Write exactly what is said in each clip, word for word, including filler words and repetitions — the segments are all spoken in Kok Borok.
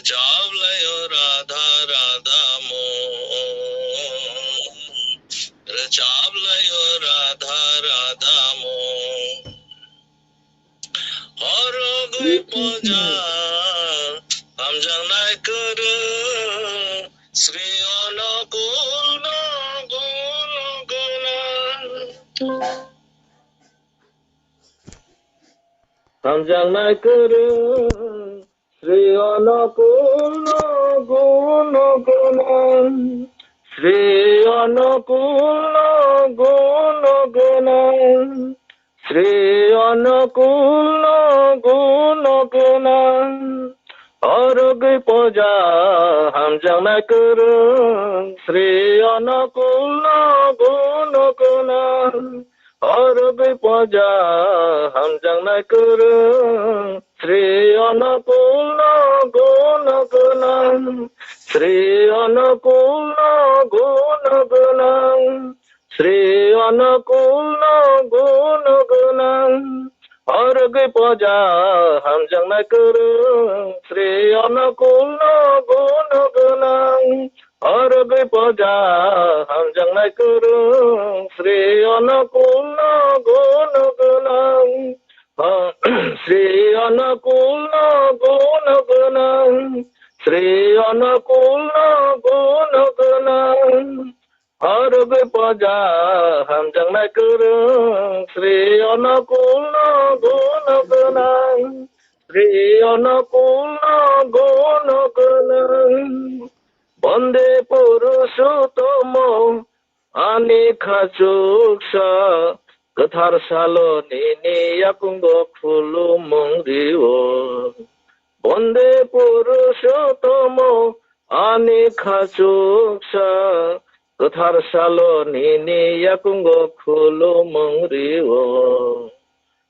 Rwchap laio Radha Radha mung. Rwchap laio Radha Radha mung. Horogwi poja hamjaknai kwrwng, Sri Onukul no guno gwnang. Hamjaknai kwrwng, Sri Onukul no guno gwnang. Sri Onukul no guno gwnang. Sri Onukul no guno gwnang, horogwi poja hamjaknai kwrwng. Sri Onukul no guno gwnang, horogwi poja hamjaknai kwrwng. Sri Onukul no guno gwnang, Sri Onukul no guno gwnang. Sri Onukul no guno gwnang, horogwi poja hamjaknai kwrwng. Sri Onukul no guno gwnang, horogwi poja hamjaknai kwrwng. Sri Onukul no guno gwnang, ha, Sri Onukul no guno gwnang, Sri Onukul no guno gwnang. Horogwi poja hamjaknai kwrwng, Sri Onukul no guno gwnang, Sri Onukul no guno gwnang. Bonde Purushottamo, ani khachuksa, kwthar salo nini yakungo khulumung rio. Bonde Purushottamo, ani khachuksa, kwthar salo nini yakungo khulumung rio.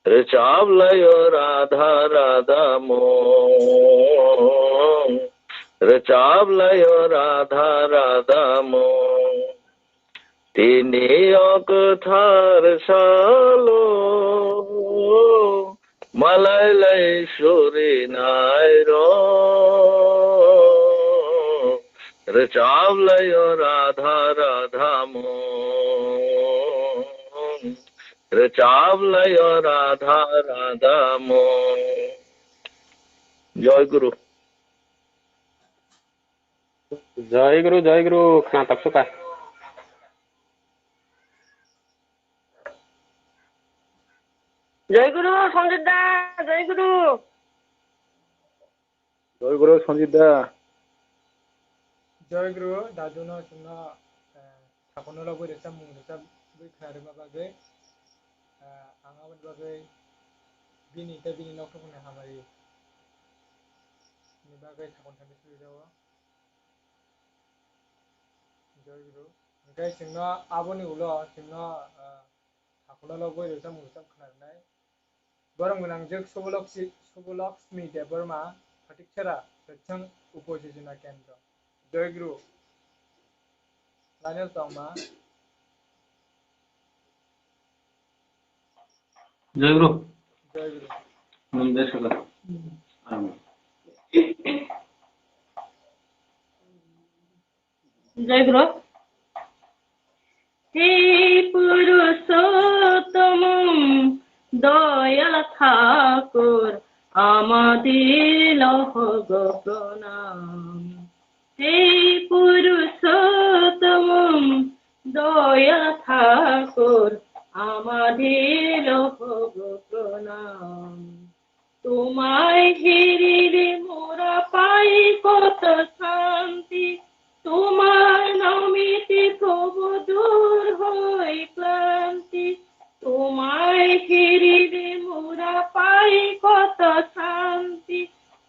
Rwchap laio Radha Radha mung, rwchap laio Radha Radha mung. Tini o kwthar salo malai lai surinai rok, rwchap laio Radha Radha mung, rwchap laio Radha Radha mung. Joy Guru. Joy Guru, Joy Guru, khna tak suka. Joy Guru, Sanjit da, Joy Guru. Joy Guru, Sanjit da. Joy Guru, dadu no chwngno, eh, thakono logwi rwchapmung rwchapwi khna rwma bagwi, eh, ang aboni bagwi bini tei bini nokthokni hamari ni bagwi thakon thangwi swijao. Joy Guru. Hwnkhe chwngno aboni ulo chwngno, ah, thakono logwi rwchapmung rwchap khna rwnai. Borok gwnangjwk Suboloksi-, Suboloksmi Debbarma, Phatikchera, Rwchang Upo Jojona Kendro. Joy Guru. Lionel Tongma. Joy Guru. Joy Guru. Num de saka. Amen. Joy Guru. He Purushottam, doyal Thakur, ama dilo hogo pranam. He Purushottam, doyal Thakur, ama dilo hogo pranam. তোমায় হেরিলে মোরা পাই কত শান্তি, তোমার নামেতে প্রভু দূর হয় ক্লান্তি। তোমায় হেরিলে মোরা পাই কত শান্তি,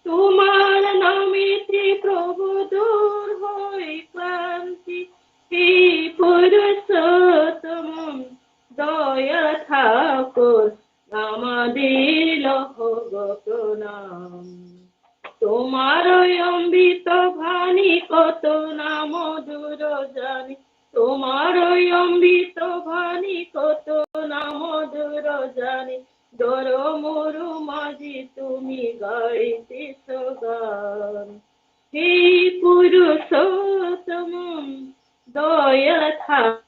তোমার নামেতে প্রভু দূর হয় ক্লান্তি। হে পুরুষোত্তম দয়া ঠাকুর, নামাদিল হোক প্রণাম। তোমার অমৃত বাণী কত না মধুর জানি, তোমার অমৃত বাণী কত না মধুর জানি, দর মরু মাঝে তুমি গাইতেছ গান। He Purushottam, doyal tha-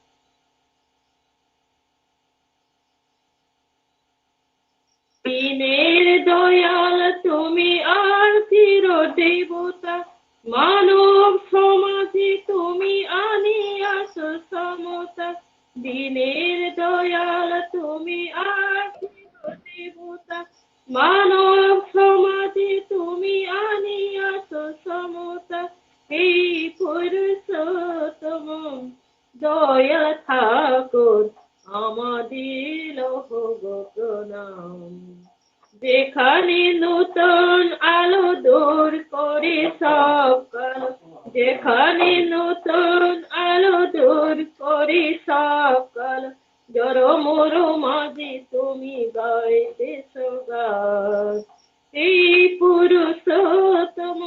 দীনের দয়াল তুমি আর চির দেবতা, মানব সমাজে তুমি আনিয়াছো সমতা। দীনের দয়াল তুমি আর চির দেবতা, মানব সমাজে তুমি আনিয়াছো সমতা। হে পুরুষোত্তম, দয়াল ঠাকুর, আমাদের লহ গো প্রণাম। যেখানে নতুন আলো দূর করে সব কালো, যেখানে নতুন আলো দূর করে সব কালো, জড় মরু মাঝে তুমি গাইতেছো গান। হে পুরুষোত্তম,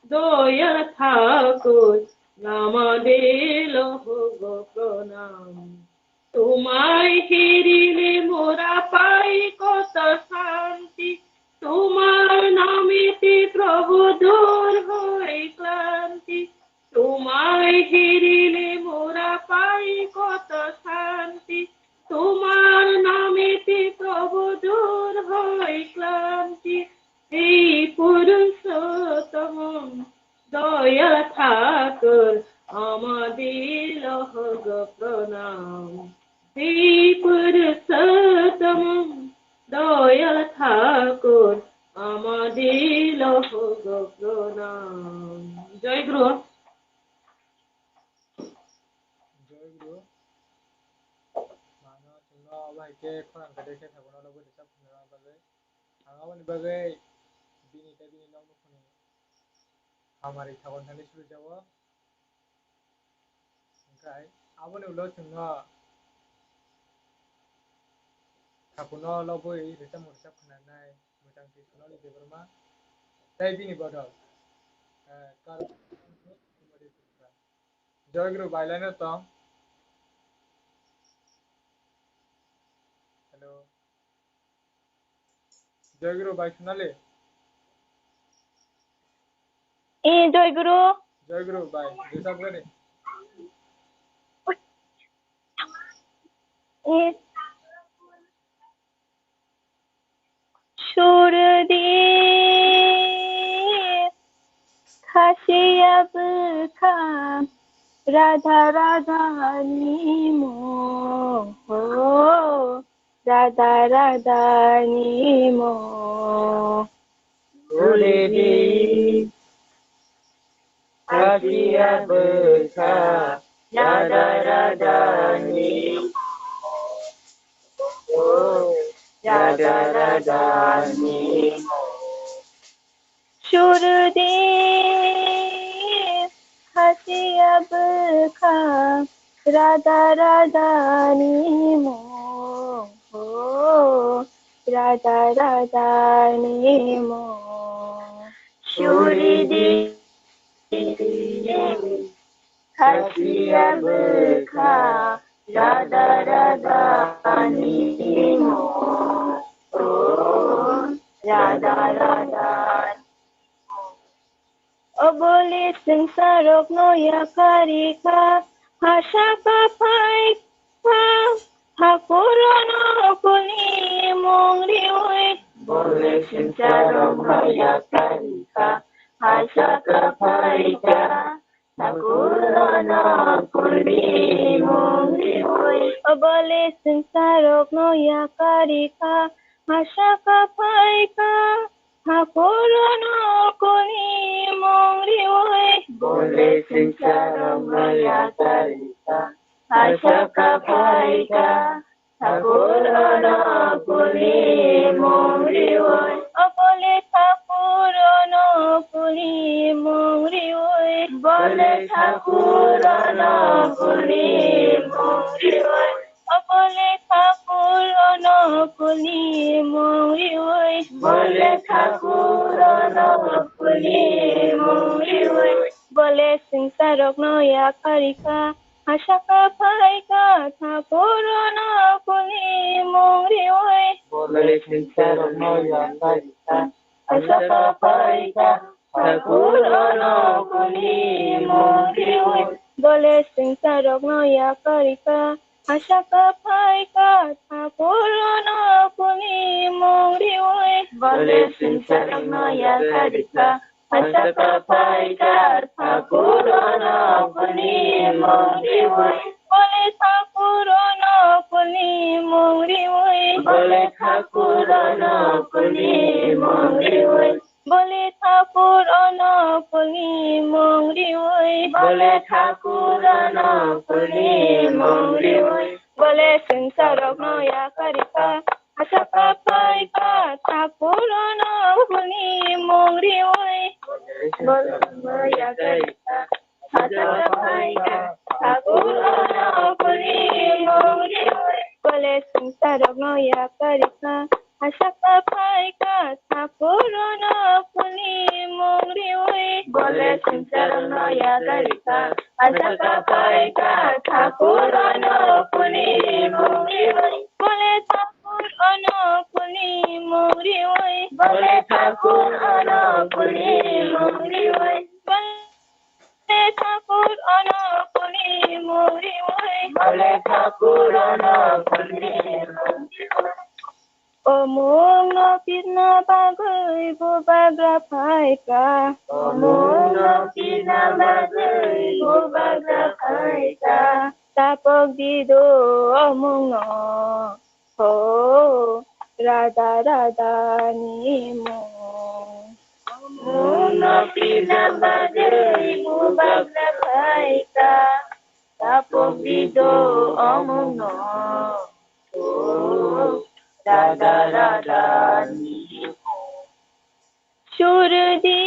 দয়াল ঠাকুর, আমাদের লহ গো প্রণাম। তোমায় হেরিলে মোরা পাই কত শান্তি, তোমার নামেতে প্রভু দূর হয় ক্লান্তি। তোমায় হেরিলে মোরা পাই কত শান্তি, তোমার নামেতে প্রভু দূর হয় ক্লান্তি। হে পুরুষোত্তম, দয়াল ঠাকুর, আমাদের লহ গো প্রণাম। হে পুরুষোত্তম, দয়াল ঠাকুর, আমাদের লহ গো প্রণাম। জয় গুরু। Jai Guru. Mano chwngno abo hai khe khorang kwdwi khe thabuno lobo rwchap khna bagwi. Ang aboni bagwi bini tei bini nokni hamari thagon thani suri jago. Hwnkhe aboni ulo chwngno thakuno lobwi rwchapmung rwchap khnanai Mwchang Tisonali Debbarma tei bini bodol, eh, Kar-, Joy Guru bai line o tong. Hello. Joy Guru bai Sonali. Eh, Joy Guru. Joy Guru bai. Josap gani. Eh. Surdi khasiya bwkha Radha Radha ni mung, Radha Radha ni mung. Surdi khasiya bwkha Radha Radha ni, Radha Radha ni. Surdi khasiya bwkha Radha Radha ni mung, Radha Radha ni mung. Surdi khasiya bwkha Radha Radha ni mung, Radha Radha ni mung. Obole swngcharokno yakarikha, ha saka phaikha, Thakurno kulni mung riwi. Obole swngcharokno yakarikha, ha saka phaikha, Thakurno kulni mung riwi. Obole swngcharokno yakarikha, ha saka phaikha, Thakurno kulni mung riwi. Obole swngcharokno yakarikha, ha saka phaikha, Thakurno kulni mung riwi. Obole Thakurno kulni mung riwi. Obole Thakurno kulni mung riwi. Obole Thakurno kulni mung riwi. Obole Thakurno kulni mung riwi. Obole swngcharokno yakarikha, ha saka phaikha, Thakurno kulni mung riwi. Obole swngcharokno yakarikha, ha saka phaikha, Thakur ono kuni mung riwi. Bole swngcharokno yakarikha, asaka phaikha, Thakur ono kuni mung riwi. Bole swngcharokno yakarikha, asaka phaikha, Thakur ono kuni mung riwi. Bole Thakur ono kuni mung riwi. Bole Thakur ono kuni mung riwi. Bole Thakur ono kuni mung riwi. Bole Thakur ono kuni mung riwi. Bole swngcharokno yakarikha, asaka phaikha, Thakur ono kuni mung riwi. Bole yakarikha, asaka phaikha, Thakur ono kuni mung riwi. Bole swngcharokno yakarikha, asaka phaikha, Thakur ono kuni mung riwi. Bole swngcharokno yakarikha, asaka phaikha, Thakur ono kuni mung riwi. Bole Thakur ono kuni mung riwi. Bole Thakur ono kuni mung riwi. Bole Thakur ono kuni mung riwi. Bole Thakur ono kuni mung riwi. O mungno pirna bagwi bubagra phaikha. O mungno pirna bagwi bubagra phaikha. Tapok dido o mungno. Ho, Radha Radha ni mung. Mungno pirna bagwi bubagra phaikha, tapok dido o mungno. Ho, Radha Radha ni mung. Surdi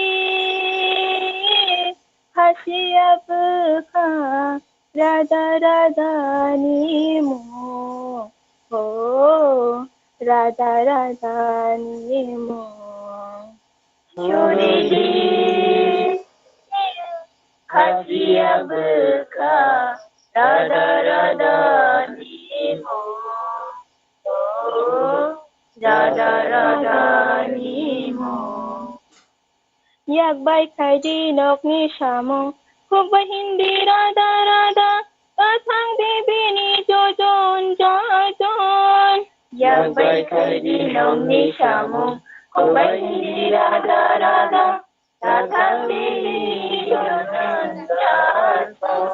hasiya bwkha Radha Radha ni mung. Ho, Radha Radha ni mung. Surdi hasiya bwkha Radha Radha ni mung. Radha Radha ni mung. Yak bai khai di nokni samung, khuk bai hindi Radha Radha, ta thang di bini jojon jojon. Yak bai khai di nokni samung, khuk bai hindi Radha Radha, ta thang di bini jojon jojon.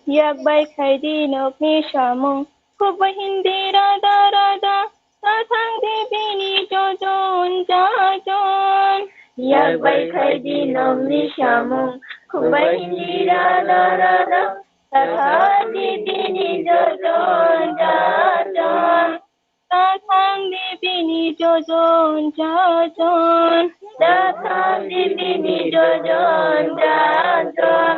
Yak bai khai di nokni samung, khuk bai hindi Radha Radha, ta thang di bini jojon jojon. Yak bai khai di nokni samung, khuk bai hindi Radha Radha, ta thang di bini jojon jojon. Ta thang di bini jojon jojon. Ta thang di bini jojon jojon.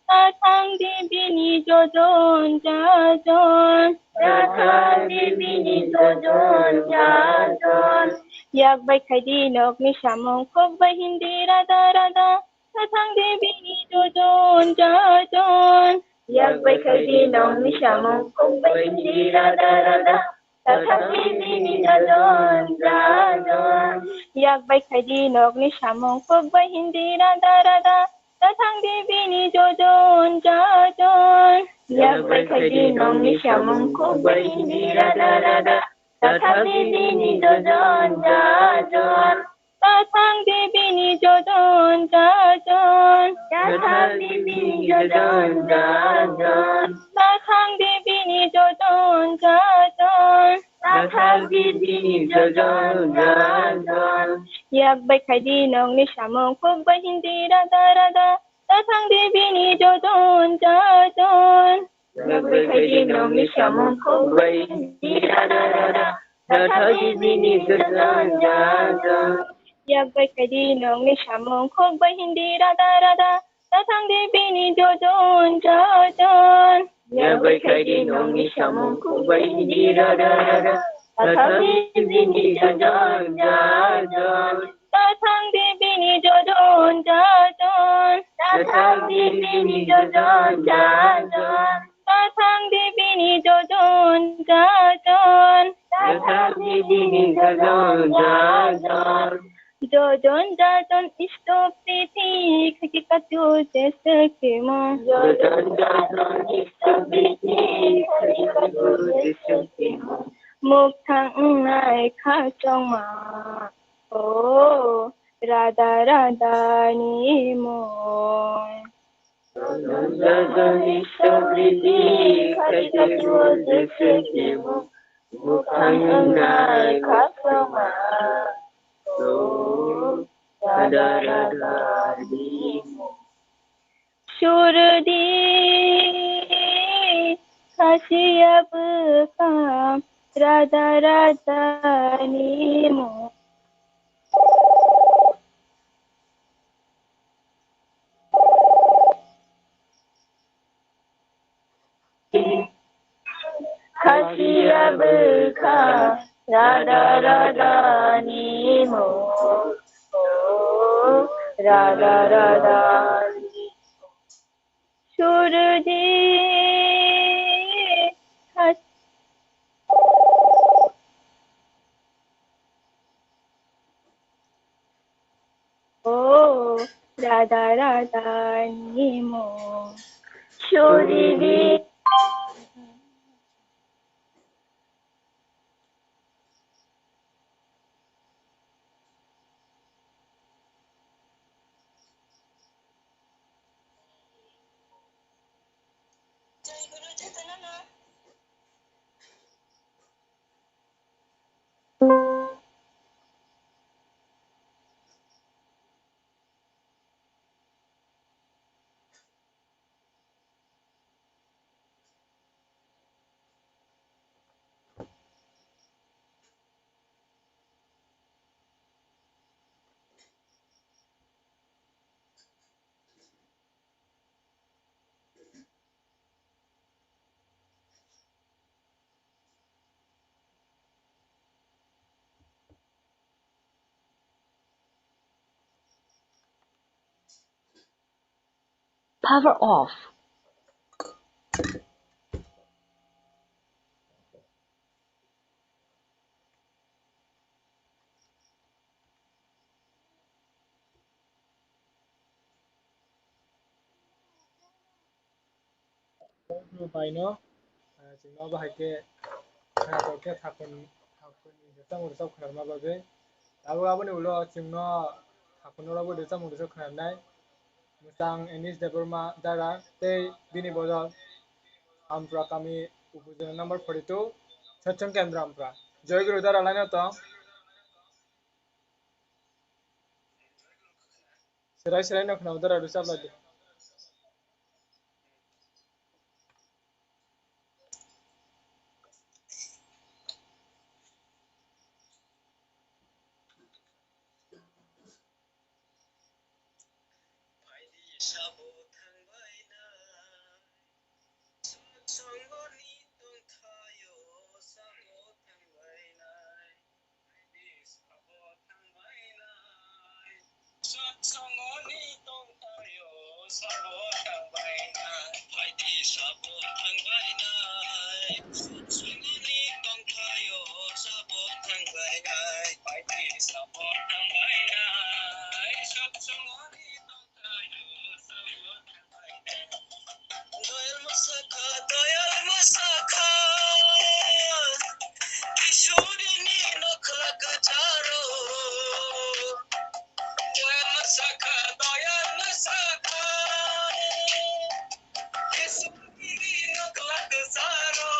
Ta thang di bini jojon jojon. Ta thang di bini jojon jojon. Yak bai khai di nokni samung, khuk bai hindi Radha Radha. Ta thang di bini jojon jojon. Yak bai khai di nokni samung, khuk bai hindi Radha Radha. Ta thang di bini jojon jojon. Yak bai khai di nokni samung, khuk bai hindi Radha Radha. Ta thang di bini jojon jojon. Yak bai khai di nokni samung, khuk bai hindi Radha Radha. Ta thang di bini jojon jojon. Ta thang di bini jojon jojon. Ta thang di bini jojon jojon. Ta thang di bini jojon jojon. Ta thang di bini jojon jojon. Yak bai khai di nokni samung, khuk bai hindi Radha Radha. Ta thang di bini jojon jojon. Yak bai khai di nokni samung, khuk bai hindi Radha Radha. Ta thang di bini jojon jojon. Yak bai khai di nokni samung, khuk bai hindi Radha Radha. Ta thang di bini jojon jojon. Yak bai khai di nokni samung, khuk bai hindi Radha Radha. Ta thang di bini jojon jojon. Ta thang di bini jojon jojon. Ta thang di bini jojon jojon. Ta thang di bini jojon jojon. Ta thang di bini jojon jojon. Jojon jajon isto priti khaki katu jese kemo. Jojon jajon isto priti khaki katu jese kemo. Mukthang wngnai khachongma. O Radha Radha ni mung. Jojon jajon isto priti khaki katu jese kemo. Mukthang wngnai khachongma. Radha Radha ni mung. Surdi khasiya bwkha Radha Radha ni mung. Khasiya bwkha Radha Radha ni mung. Radha Radha ni mung. Surdi khas- O Radha Radha ni mung. Surdi. Power off. Baino, ah, chwngno bahai khe khwnatok khe thakun, thakunni rwchapmung rwchap khwnarma bagwi. Tabuk aboni ulo chwngno thakunno bagwi rwchapmung rwchap khwnarnai. Mwchang Anish Debbarma Dara tei bini bodol Ampra kami upojila number forty two, Sachung Kendra Ampra. Joy Guru Dara line o tong. Serai serai no khwnao Dara rwchap lai di. Phaidi sabo thangbainai, satsangoni tongthaio sabo thangbainai. Phaidi sabo thangbainai, satsangoni tongthaio sabo thangbainai. Phaidi sabo thangbainai, satsangoni tongthaio sabo thangbainai. Phaidi sabo thangbainai, satsangoni tongthaio sabo thangbainai. Doyal mwsakha, doyal mwsakha, Kishori ni nokhla kwcharo. Doyal mwsakha, doyal mwsakha, Kishori ni nokhla kwcharo.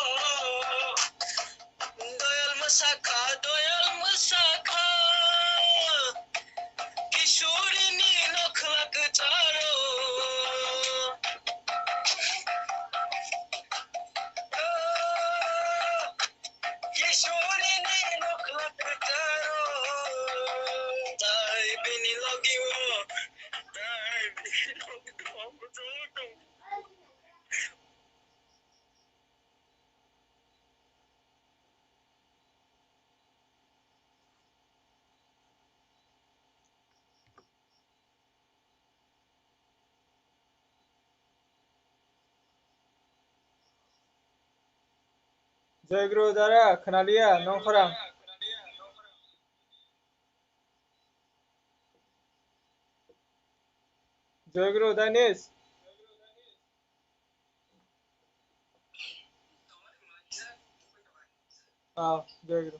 Doyal mwsakha, doyal mwsakha, Kishori ni nokhla kwcharo. Kishori ni nokhla kwcharo. Tai bini logi o, tai bini logi o. Jai Guru Dara, khwnaliya, nongkhorang. Joy Guru, Danish. Ah, Joy Guru.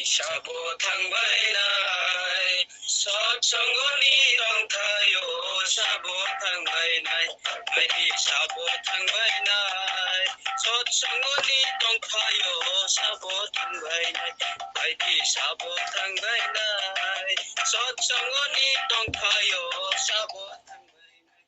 Sabo thangbai nai, sotsongoni tongthaio sabo thangbai nai. Aidi sabo thangbai nai, sotsongoni tongthaio sabo thangbai nai. Aidi sabo thangbai nai, sotsongoni tongthaio sabo thangbai nai.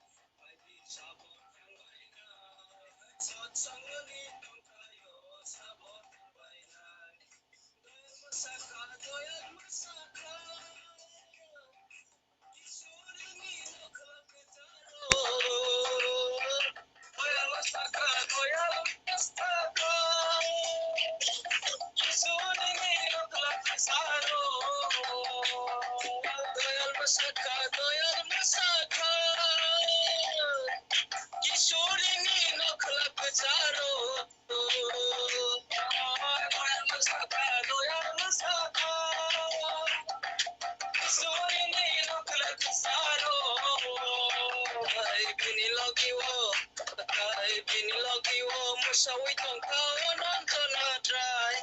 Bini logi o mwsawi tongkha o Anantanath Rai.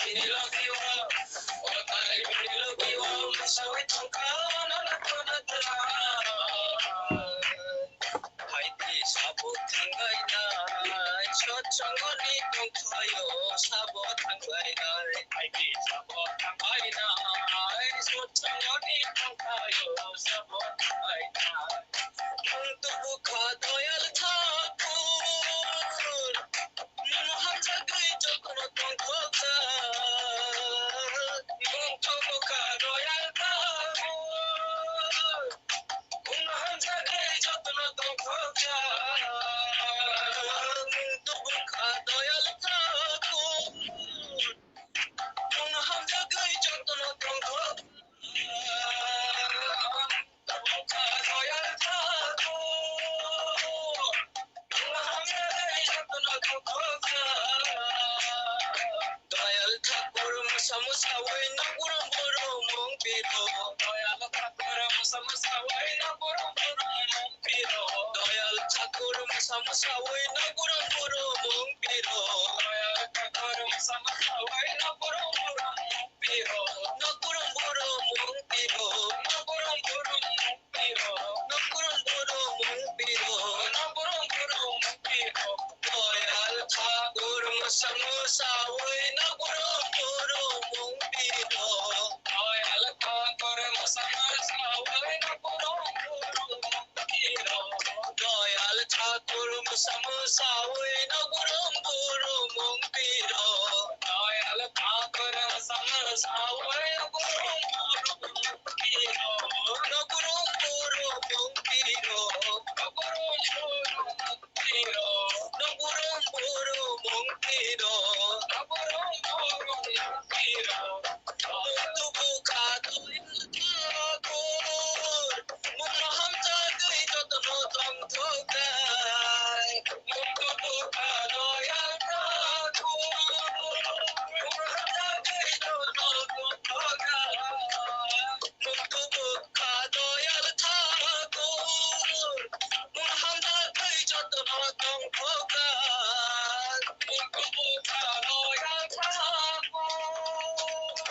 Bini logi o, bini logi o mwsawi tongkha o Anantanath Rai. Haiti sabo thangbai nai, sotsongoni tongthaio sabo thangbai nai. Haiti sabo thangbai nai, sotsongoni tongthaio sabo thangbai nai. Mung tubu kha Doyal Thakur, mung hamjagwi jotono tongthokjak. Mung tubu kha Doyal Thakur. Doyal Thakur mwsa mwsawi nokhurum buru mung piro. Doyal Thakur mwsa mwsawi nokhurum buru mung piro. Doyal Thakur mwsa mwsawi nokhurum buru mung piro. Doyal Thakur mwsa mwsawi nokhurum buru mung piro. Nokhurum buru mung piro. Nokhurum buru mung piro, nokhurum buru mung piro, nokhurum buru mung piro. Doyal Thakur mwsa mwsawi nokhurum buru mung piro. Doyal Thakur mwsa mwsawi nokhurum buru mung piro. Doyal Thakur mwsa mwsawi nokhurum buru mung piro. Doyal Thakur mwsa mwsawi nokhurum buru mung piro. Nokhurum buru mung piro. Nokhurum buru mung piro. Nokhurum buru mung piro. Nokhurum buru mung piro. Tubu kha Doyal Thakur. Mung hamjagwi jotono tongthokjak. Mung tubu kha Doyal Thakur. Mung hamjagwi jotono tongthokjak. Mung tubu kha Doyal Thakur. Mung hamjagwi jotono tongthokjak. Mung tubu kha Doyal Thakur.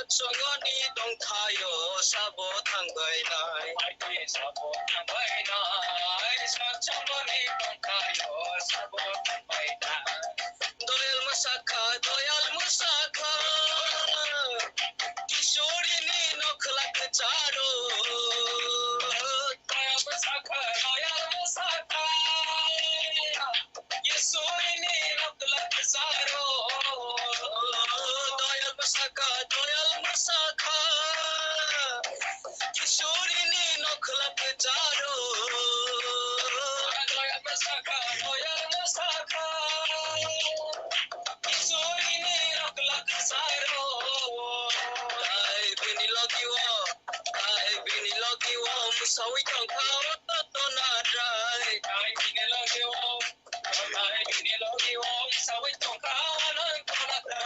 Songoni tongthaio sabo thangbainai. Sabo thangbainai. Songoni tongthaio sabo thangbainai. Doyal mwsakha, doyal mwsakha. Kishori ni nokhla kwcharo. Doyal mwsakha, doyal mwsakha. Kishori ni nokhla kwcharo. Doyal mwsakha, doyal mwsakha. Kishori ni nokhla kwcharo. Doyal mwsakha, doyal mwsakha. Kishori ni nokhla kwcharo. Ai bini logi o, ai bini logi o, musawi tongkha o to to na dai. Ai bini logi o, ai bini logi o, musawi tongkha o to to na dai.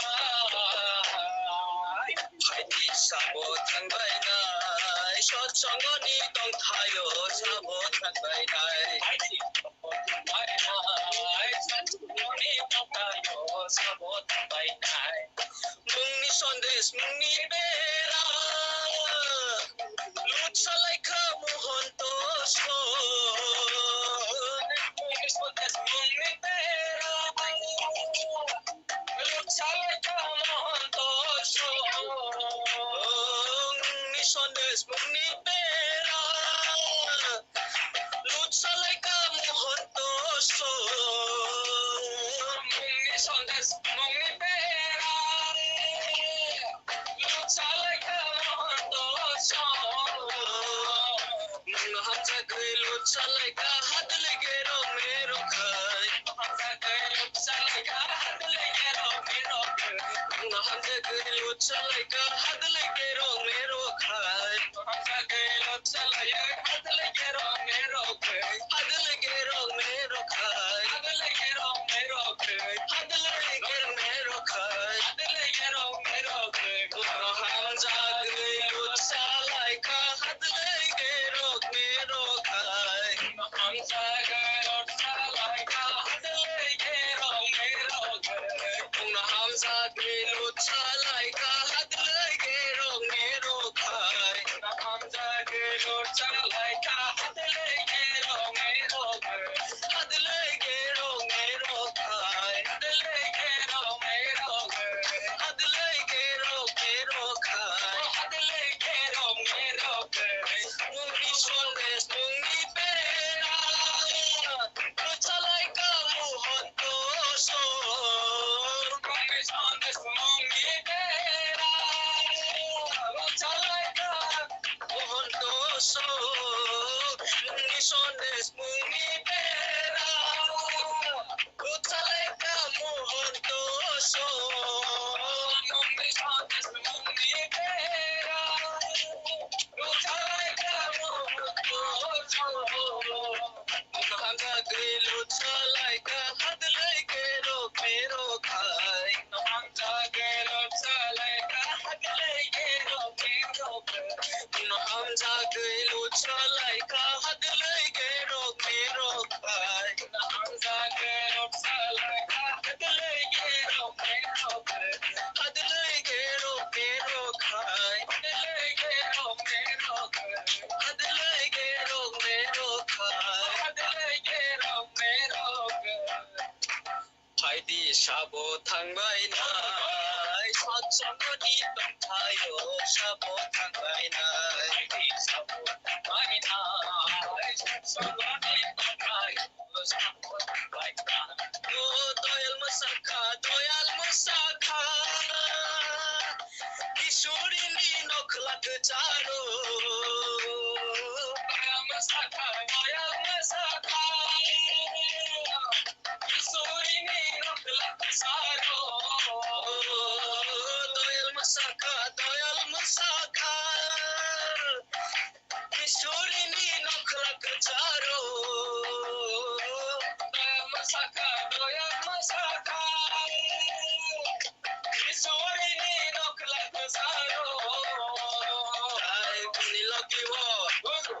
Hai di sabo thangbainai, sotsongoni tongthaio sabo thangbainai. Hai di sabo thangbainai, sotsongoni tongthaio sabo thangbainai. Mungni sondes, mungni bera, lutsalaikha Mohonto so. Mungni sondes, mungni bera, lutsalaikha Mohonto so. Mungni sondes, mungni bera, lutsalaikha Mohonto so. Mungni sondes, mungni bera, lutsalaikha Mohonto so. Mungno hamjagwi lutsalaikha hadlege rok me rokhai. Hamjagwi lutsalaikha hadlege rok me rokhai. Mungno hamjagwi lutsalaikha hadlege rok me rokhai. Hamjagwi lutsalaikha hadlege rok me rokhai. Hadlege rok me rokhai. Hadlege rok me rokhai. Hadlege rok me rokhai. Hadlege rok me rokhai. Mungno hamjagwi lutsalaikha hadlege rok me rokhai. Hamjagwi lutsalaikha hadlege rok me rokhai. Mungno hamjagwi lutsalaikha hadlege rok me rokhai. Hamjagwi lutsalaikha hadlege rok me rokhai. Hadlege rok me rokhai. Hadlege rok me rokhai. Hadlege rok me rokhai. Hadlege rok me rokhai. Mungni sondes, mungni bera, lutsalaikha Mohonto so. Mungni sondes, mungni bera, lutsalaikha Mohonto so. Mungni sondes, mungni bera, lutsalaikha Mohonto so. Mungni sondes, mungni bera, lutsalaikha Mohonto so. Mungno hamjagwi lutsalaikha hadlege rok me rokhai. Mungno hamjagwi lutsalaikha hadlege rok me rokhai. Mungno hamjagwi lutsalaikha hadlege rok me rokhai. Mungno hamjagwi lutsalaikha hadlege rok me rokhai. Hadlege rok me rokhai. Hadlege rok me rokhai. Hadlege rok me rokhai. Hadlege rok me rokhai. Hai di sabo thangbainai, sotsongoni tongthaio sabo thangbainai. Hai di sabo thangbainai, sotsongoni tongthaio sabo thangbainai. O doyal mwsakha, doyal mwsakha, Kishori ni nokhla kwcharo. Doyal mwsakha, doyal mwsakha. Kishori ni nokhla kwcharo. Doyal mwsakha, doyal mwsakha. Kishori ni nokhla kwcharo. Doyal mwsakha, doyal mwsakha. Kishori ni nokhla kwcharo. Tai bini logi o,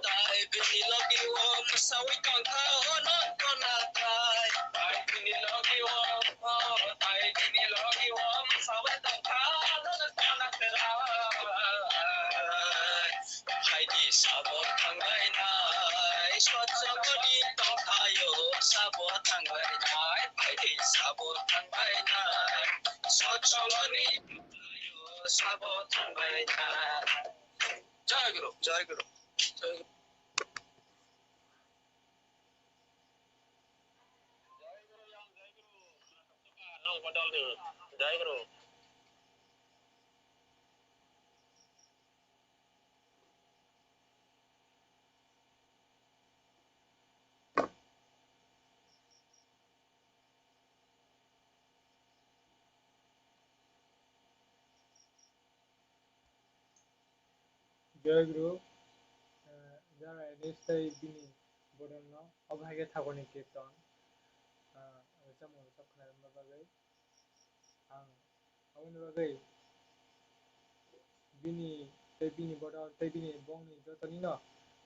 tai bini logi o, mwsawi tongkha o nokto natai. Tai bini logi o, tai bini logi o, mwsawi tongkha o nokto natai. Sabo thangbainai, sochomoni tongthaio, sabo thangbainai, phaidi sabo thangbainai, sochomoni tongthaio, sabo thangbainai. Jai Guru, Jai Guru, Jai Guru. Jai Guru. Jai Guru, eh, Jara Anish tei bini bodolno obo hai khe Thakurni kirtan, ah, rwchapmung rwchap khna rwna bagwi ang aboni bagwi bini tei bini bodol tei bini bongni jotonino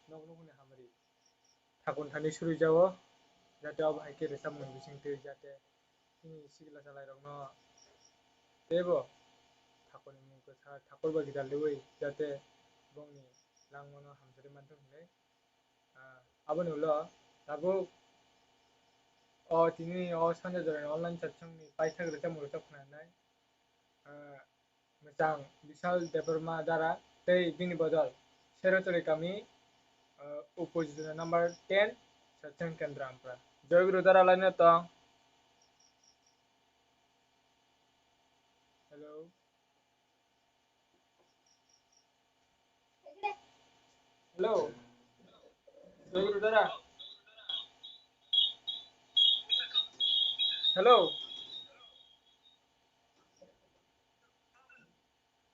nok nukhungni hamari. Thakur thani suri jao, jate obo hai khe rwchapmung bisingtwi jate chini sikla chalairokno teibo Thakurni mung kwthar Thakur bai gwdal rwui jate bongni langmano hamjagwi manthung hinwi, ah, aboni ulo tabuk o tini o sanja jorani online satsangni paithak rwchapmung rwchap khnanai, ah, Mwchang Bishal Debbarma Dara tei bini bodol Serotoli kami, uh, opposition number ten, Satsang Kendra Ampra. Joy Guru Dara line o tong. Hello. Hello. Joy Guru Dara. Hello.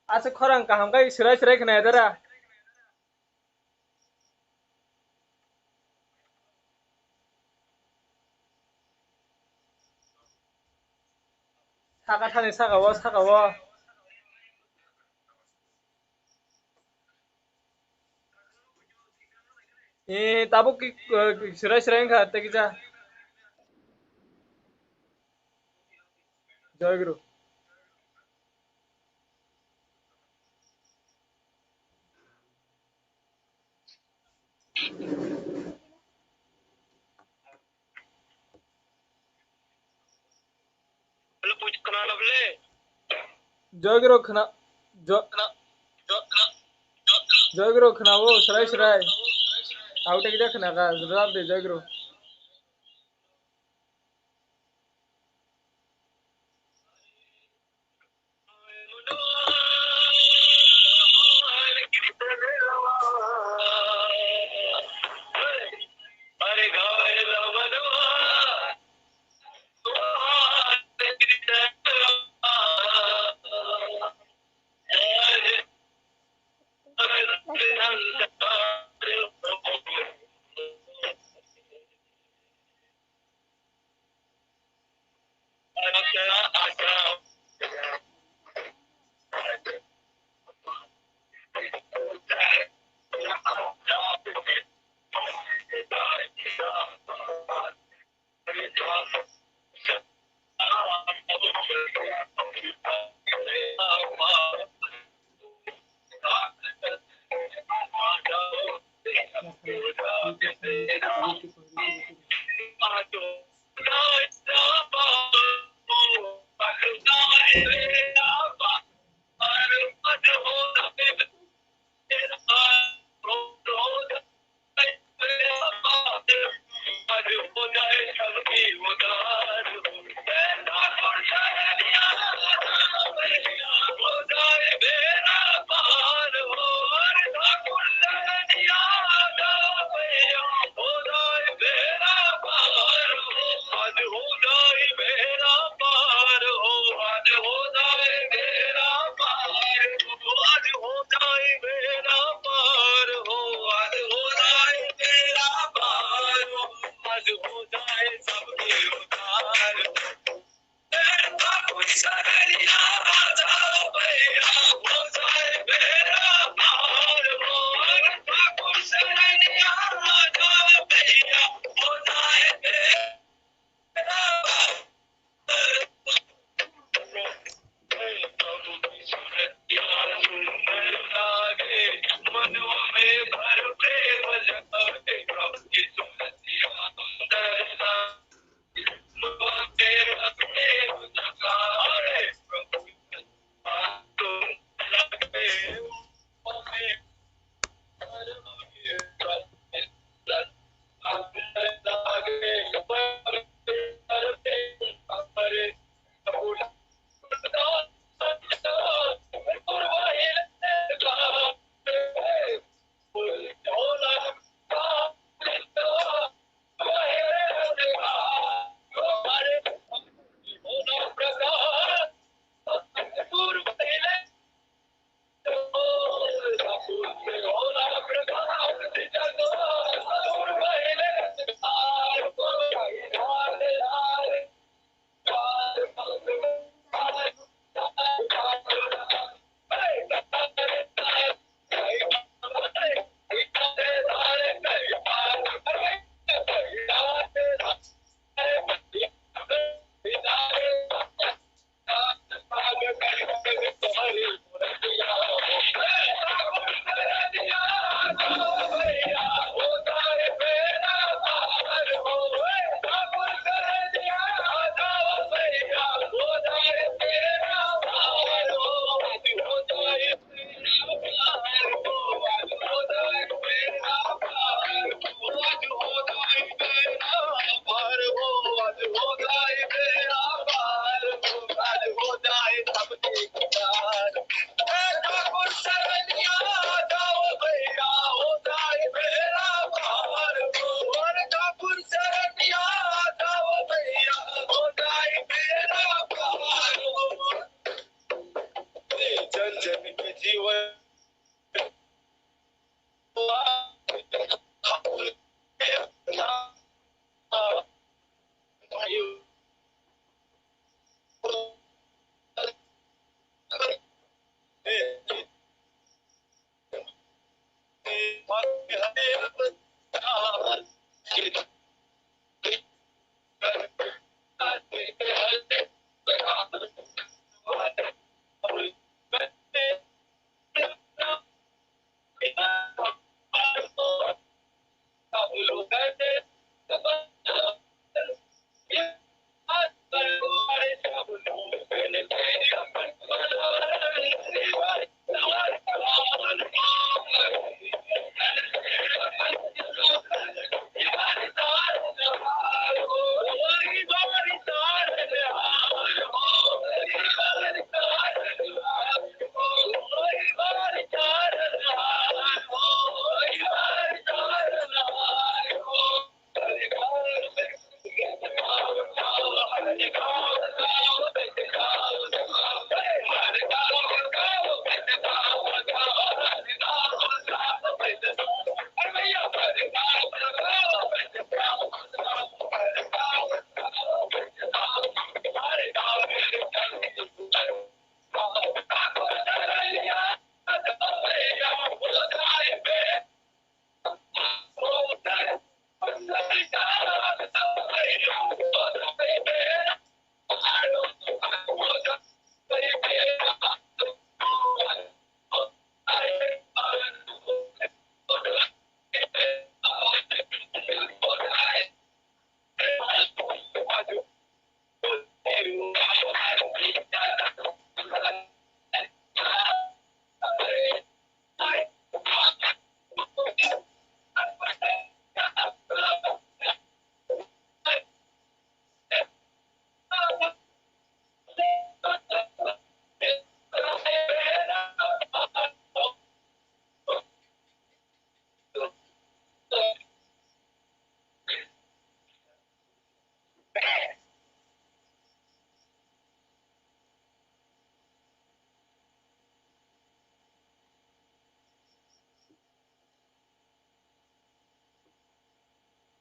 Asa khorang kaham kai serai serai khna dara. Saka thani saka o, saka o. Eh, tabuk ki, eh, serai serai wngkha, tei kisa. Joy Guru. Joy Guru khna, jo-, Joy Guru khna o, serai serai. Auto kisa khna ka, jawab de Joy Guru.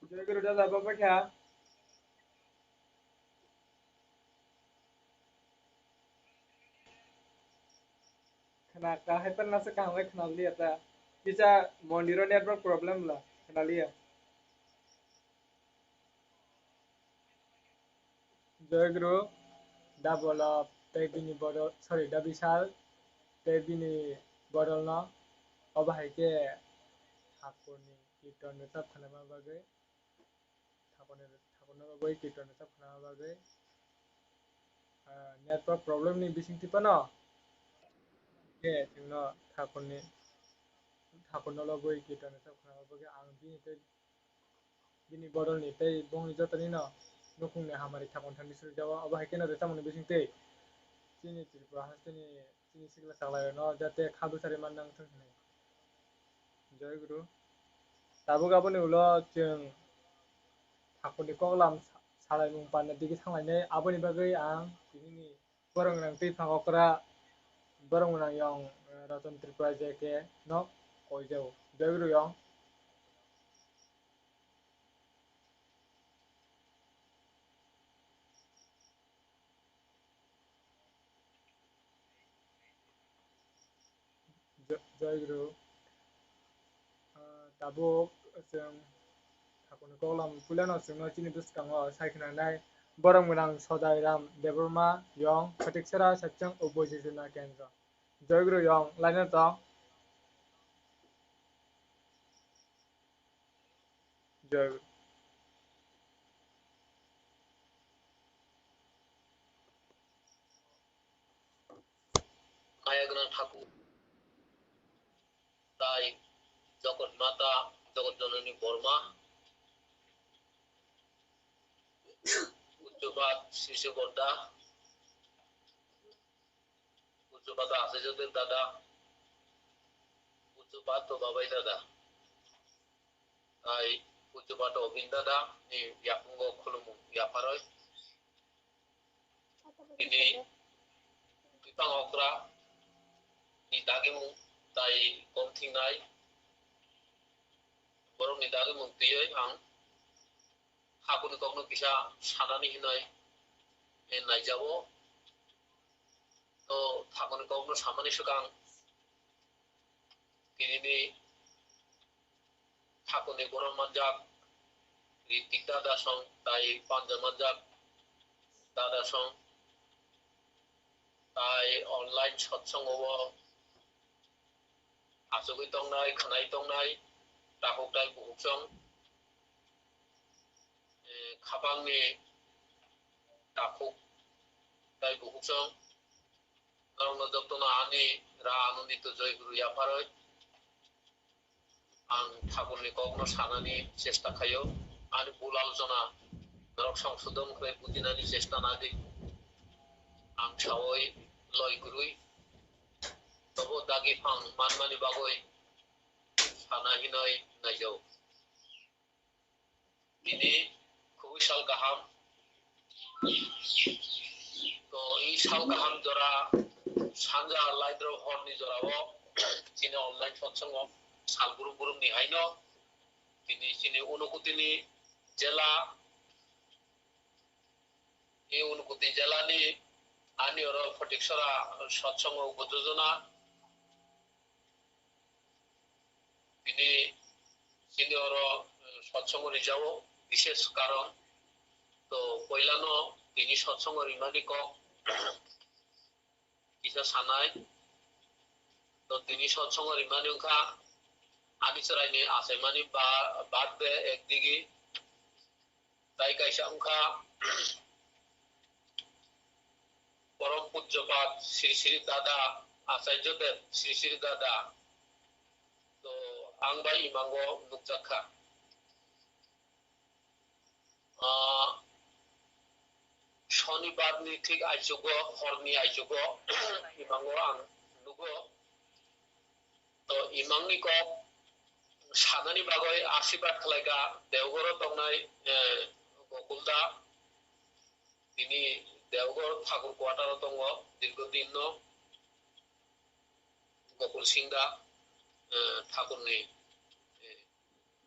Joy Guru dada, baba kha. Khna ka hai pan nasa kaham khai khna liya ta. Kisa mondiro network problem la khna liya. Joy Guru, da Bolab tei bini bodol, sorry, da Bishal tei bini bodolno obo hai khe Thakurni kirton rwchap khnama bagwi, Thakurni, Thakurno bagwi kirton rwchap khnama bagwi, ah, network problem ni bisingtwi phano khe chwngno Thakurni, Thakurno lobwi kirton rwchap khnama bagwi ang bini tei bini bodolni tei bongni jotonino nukhungni hamari thakon thani surijago. Obo hai kheno rwchapmungni bisingtwi chini Tripura hasteni chini sikla chaklairokno jate kha bwcharwi mannang thung hinwi. Joy Guru. Tabuk aboni ulo chwng thakurni koklam sa-, salaimung panna digi thanglainai. Aboni bagwi ang tinini borok gwnang twi phang okra, borok gwnang yong, eh, Ratan Tripura J K no koijago. Joy Guru yong. Jo-, Joy Guru. Ah, tabuk chwng Thakurni koklam puilano chwngno chini bwskango sai khwnanai borok gwnang Sodai Ram Debbarma yong Khatiksara Sachang Ubo Jijina Kendra. Joy Guru yong, line o tong. Joy Guru. Maya gwnang Thakur tai Jagat Mata, Jagat Janani Borma, Pujyapad Sisi Borda, Pujyapad Asai Jadeb Dada, Pujyapad Tomabai Dada, tai Pujyapad Obin Dada ni yakungo khulumung yapharoi. Bini bipang okra ni dagimung tai kom thingnai. Borokni dagimung twiwi ang thakurni kokno kisa sanani hinwi, eh, naijao. To thakurni kokno samani swkang tinini thakurni borok manjak Ritik dada song tai panja manjak dada song tai online satsongo o achugwi tongnai, khwnai tongnai, takhuk tai bukhuk song, eh, khapangni takhuk tai bukhuk song, norokno jotono ani Ra Anandito Joy Guru yapharwi ang thakurni kokno sanani chesta khaio, ani bul alochona norok songsodon khlai bujinani chesta nadi. Ang sawi loi kwrwi tobo dagi phang manmani bagwi sana hinwi naijao. Tini khubui sal kaham. To i sal kaham jora sanja laidrop horni jorao chini online satsongo sal group group ni haino tini chini Unakoti ni jela, i Unakoti jela ni ani oro Photiksora satsongo upojojona. Tini chini oro, eh, satsongo rijao, bishes karon. To poilano tini satsongo rimani kok kisa sanai. To tini satsongo rimani wngkha ani chwraini achaimani ba-, birthday ekdigi. Tai kaisa wngkha Param Pujyapat Sri Sri Dada Acharya Dev Sri Sri Dada. To ang bai imango nukjak kha. Ah, Shonibar ni thik aichugo, horni aichugo, imango ang nugo. To imangni kok sanani bagwi asirbat khlaikha Deogoro tongnai, eh, Gokul da. Tini Deogor Thakur quarter o tongo, dirgo din no Gokul Singh da, eh, Thakurni, eh,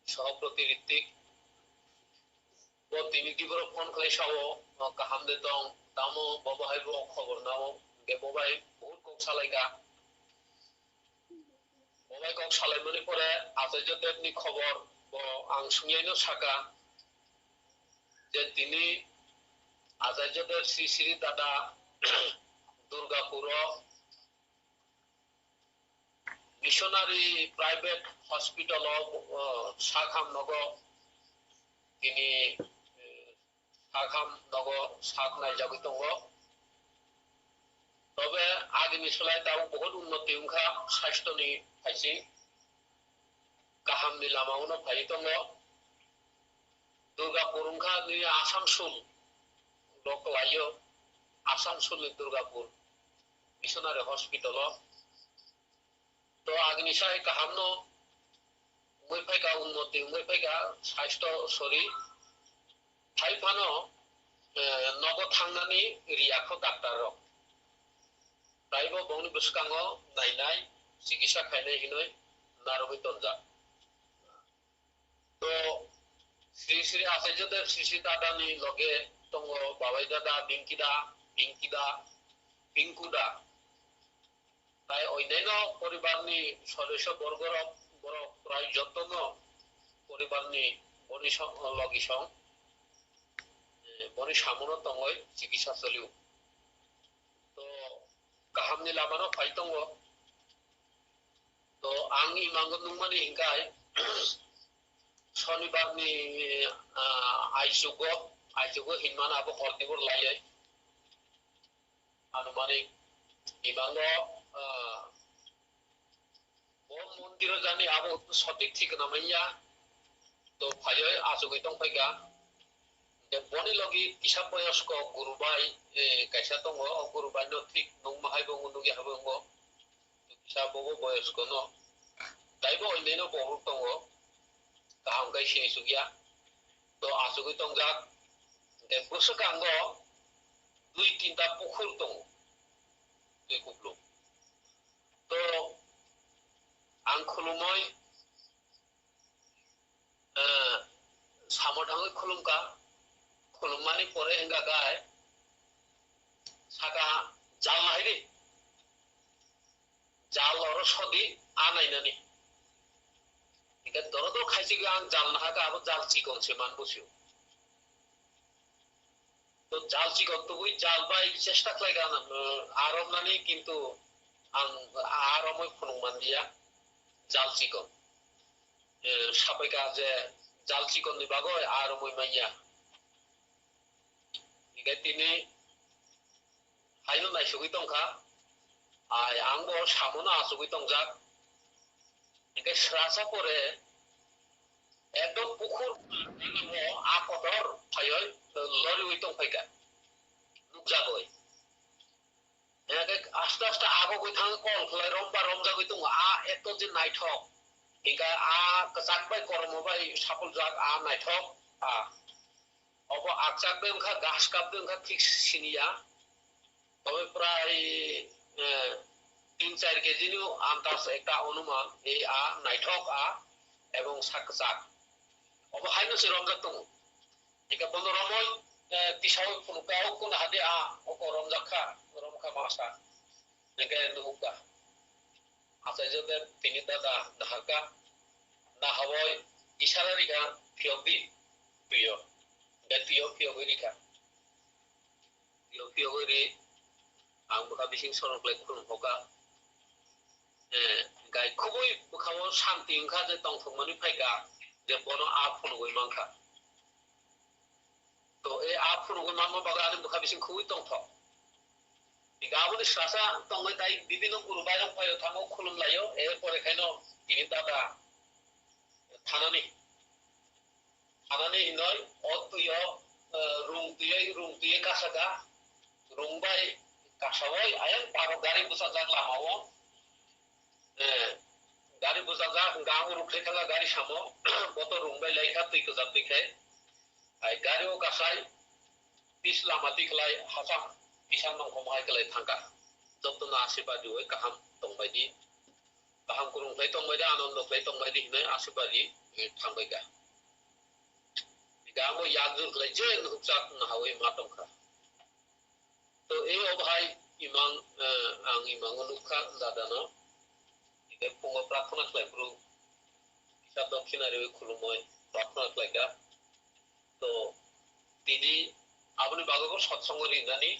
sohoproti Ritik. Bo tini diborok phone khlai sao, o, kaham de tong, tamo bo bahai bo khobor nao, hingke bo bai buhut kok salaikha. Bo bai kok salaimani pore Acharya Dev ni khobor bo ang sungyaino saka je tini Acharya Dev Sri Sri Dada Durgapur o Missionary Private Hospital o, o, sakham nogo tini, eh, sakham nogo sak naijagwi tongo. Tobe agini slai tabuk buhut unnoti wngkha, sasthoni phaising kahamni lama uno phai tongo. Durgapur wngkha nini Asamsul, bo kwlaio, Asamsulni Durgapur Missionary Hospital o. To agini sai kahamno wngwi phaikha, unnoti wngwi phaikha, sasthw sori. Hai phano, eh, nogo thangnani riyakho doctor rok. Taibo bongni bwskango nainai, chikitsa khainai hinwi narwgwi tonjak. To Sri Sri Acharya Dev Sri Sri Dada ni loge tongo Babai Dada, Bingki Da, Bingki Da, Pinku Da. Tai oineno poribar ni sodosyo borgo rok, borok prai jotono poribar ni boni song, logi song, eh, boni samuno tongoi chikitsa cholio. To kaham ni lama no phai tongo. To ang imango nungmani hingkai Sonibar ni, ah, aichugo, aichugo hinmano abo hor tibor laiya. Anumanik imango, ah, bo mondiro jani abo sotik thikna manya. To phaioi achugwi tongphaikha. De boni logi kisa boyosko guru bai, eh, kaisa tongo, o guru bai no thik nungma hai bo nungya hai bo wngo. Kisa bobo boyosko no. Taibo onne no bohrok tongo. Kaham kai sini sugya. To achugwi tongjak. De bwswkango dui tinta pukhur tongo. Twi kupulung. To ang khulumoi, eh, samo thangwi khulumkha, khulummani pore hwnka khe saka jal nahai di, jal oro sodi a nainani. Hingke doro doro khaisigi ang jal nahakha, abo jal chikon se man bosio. To jal chikon tubui jal bai chesta khlai kha, uh, a romnani, kintu ang a romwi phunuk manliya jal chikon. Eh, sapai kha je jal chikon ni bagwi a romwi manya. Hingke tini haino naisugwi tongkha, ai ang bo samono achugwi tongjak. Hingke srasa pore ekdom pukhur o a kotor phaioi loriwi tongphaikha, nukjagoi. Hingke aste aste agogwi thang kol khlai romba romjagwi tongo, a eto je naithok. Hingke a kwchak bai kormo bai sapuljak a naithok a. Obo akchak de wngkha, gas kap de wngkha, thik siniya. Obo prai, eh, tin char kg ni antas ekta onuman, ei a naithok a, ebong sak kwchak. Obo haino se romjak tongo. Eka bono romoi, eh, tisao phunukha, o kono hade a, oko romjak kha, romkha masa. Eka nukha. Achaijo de tini dada naharkha, nahawoi isara rikha phiyok di, tuyo. De tuyo phiyogwi rikha. Tuyo phiyogwi ri, ang bwkha bising sorok lai khulum hoka. Eh, gai khubui bwkhao santi wngkha je tongthokmani phaikha, je bono a phunugwi mankha. To e a phunugwi manma bagwi ani bwkha bising khubui tongthok. Hingke aboni srasa tongwi tai bibino guru bairok phaio thango khulum laio, e pore khaino tini dada thanani. Thanani hinoi o tuyo, eh, rung tuyo, rung tuyo kasaka, rung bai kasawoi ayang parok gari bwsajak lamao. Eh, gari bwsajak, hingke ang rukhlai thangkha gari samo, boto rung bai laikha twi kwchak twi khai. Ai gari o kasai pis lama tikhlai hacham pisang nongkhom hai kwlai thangkha. Jotono asirwad riwi kaham tongbai di, kaham kwrwng khlai tongbai di, anondo khlai tongbai di hinwi asirwad ri, eh, thangbai kha. Gamo yakjur khlai je nukhukchak nahawi ma tongkha. To e o bhai imang, eh, ang imango nukha dadano. Hingke phungo prarthana khlai phuru kisa dokhina riwi khulumoi prarthana khlaikha. To tini aboni bagwi bo satsongo rinani,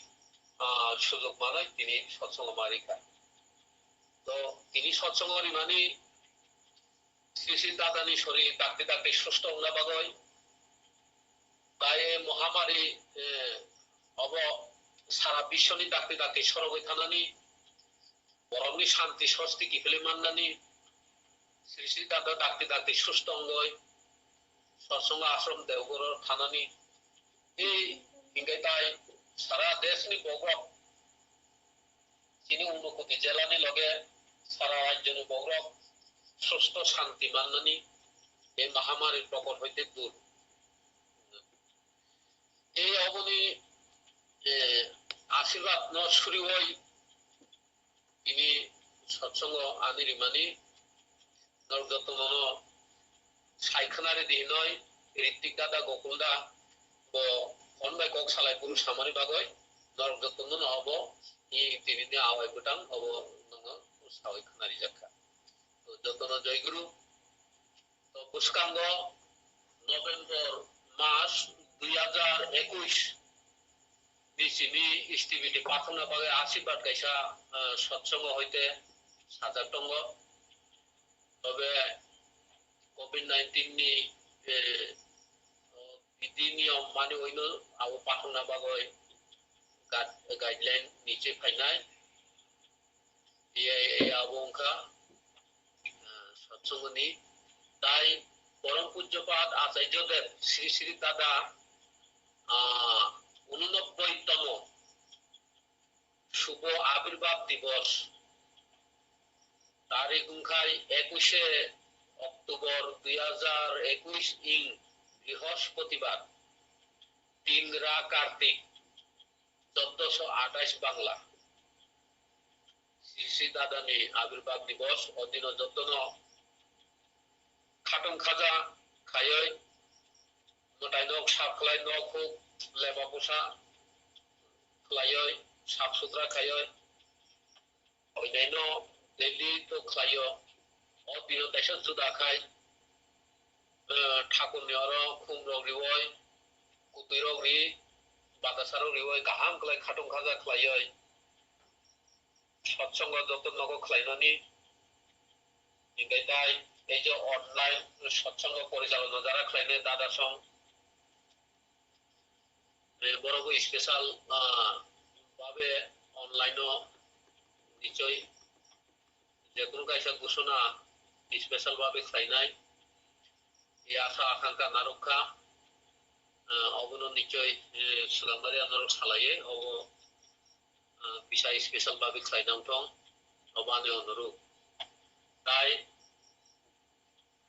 ah, sujok manwi tini satsongo ma rikha. To tini satsongo rimani Sri Sri Dadani sori dakti dakti susto wngna bagwi tai mohamari, eh, obo sara biswni dakti dakti sorogwi thanani, borokni santi sosti kiphilwi mannani, Sri Sri Dada dakti dakti susto wngwi satsongo ashram Deoghoro thanani, tei hingke tai sara deshni bobrok chini Unakoti jelani loge sara rajyoni bobrok susto santi mannani, e mahamari prokot hoite dur. E oboni, eh, asirwad no suriwoi tini satsongo ani rimani norok jotono no sai khwnari di hinoi Ritik dada Gokul da bo phone bai kok salai phuru samani bagoi norok jotono no obo i tini ni awai bwtang obo nono sawi khwnari jakha. To jotono joy guru. To bwskango November mas dui hajar ekush ni simi S T B ni pathakna bagwi asirwad kaisa, ah, satsongo hoite sajak tongo. Tobe covid nineteen ni, eh, bidi niyom mani oino abo pathakna bagwi gad-, guideline niche phainai. Tei abo wngkha, ah, satsongoni tai Porom Pujya Pat Acharya Dev Sri Sri Dada, ah, unonobboi tomo Shubho Abirbhav Divos, tarik wngkhai ekush e October dui hajar ekush ing Brihospatibar, tin ra Kartik, চোদ্দশো আঠাশ বাংলা, Shri C C Dadani Abirbab Divos, o dino jotono khatong khaja khaioi, mwtai nok sap khlai, nok huk leba pusa khlaioi, sap sutra khaioi, oinaino daily to khlaio. O dino taisa juda khai, eh, thakurni oro khum rok rioi, kutui rok ri, batasa rok rioi, kaham khlai khatong khaja khlaioi. Satsongo joto nogo khlainani, hinkhe tai ei je online satsongo porichalona jara khlainai dada song, eh, borok bo special, ah, babe online o nichoi je kunu kaisa gusuna special babe khlainai, ya sa akhangkha narwkha, ah, obono nichoi, eh, swkangmari anorok salaiye, obo ah, kisa special babe khlai nang thong, obo ani onuruk. Tai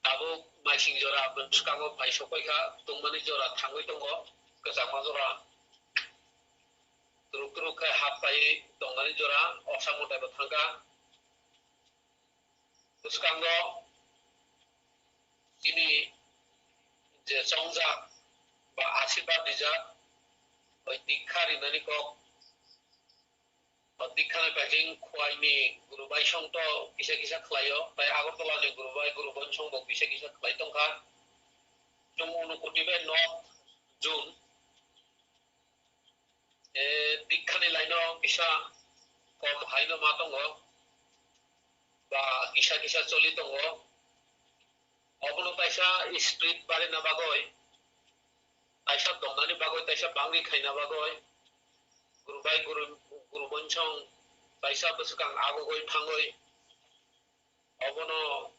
tabuk maising jora bwskango phai sokoi kha, tongmani jora thangwi tongo, kwchangma jora. Turuk turuk khe hap paiwi tongmani jora, oksa mwtai bo thangkha. Bwskango chini je chongjak ba asirbat rijak, oi dikha rinani kok, o dikha ni paising Khowai ni Guru Bai song to kisa kisa khlaio, tai Agartala ni Guru Bai, Guru Bai song bo kisa kisa khlai tongkha. Chwng Unakoti bai North Zone, eh, dikhani laino kisa kom haino ma tongo, ba kisa kisa choli tongo. Obono taisa street barina bagoi, taisa dongnani bagoi, taisa bangri khaina bagoi, Guru Bai, Guru, Guru Bonsong taisa bwswkang agogoi thangoi. Obono,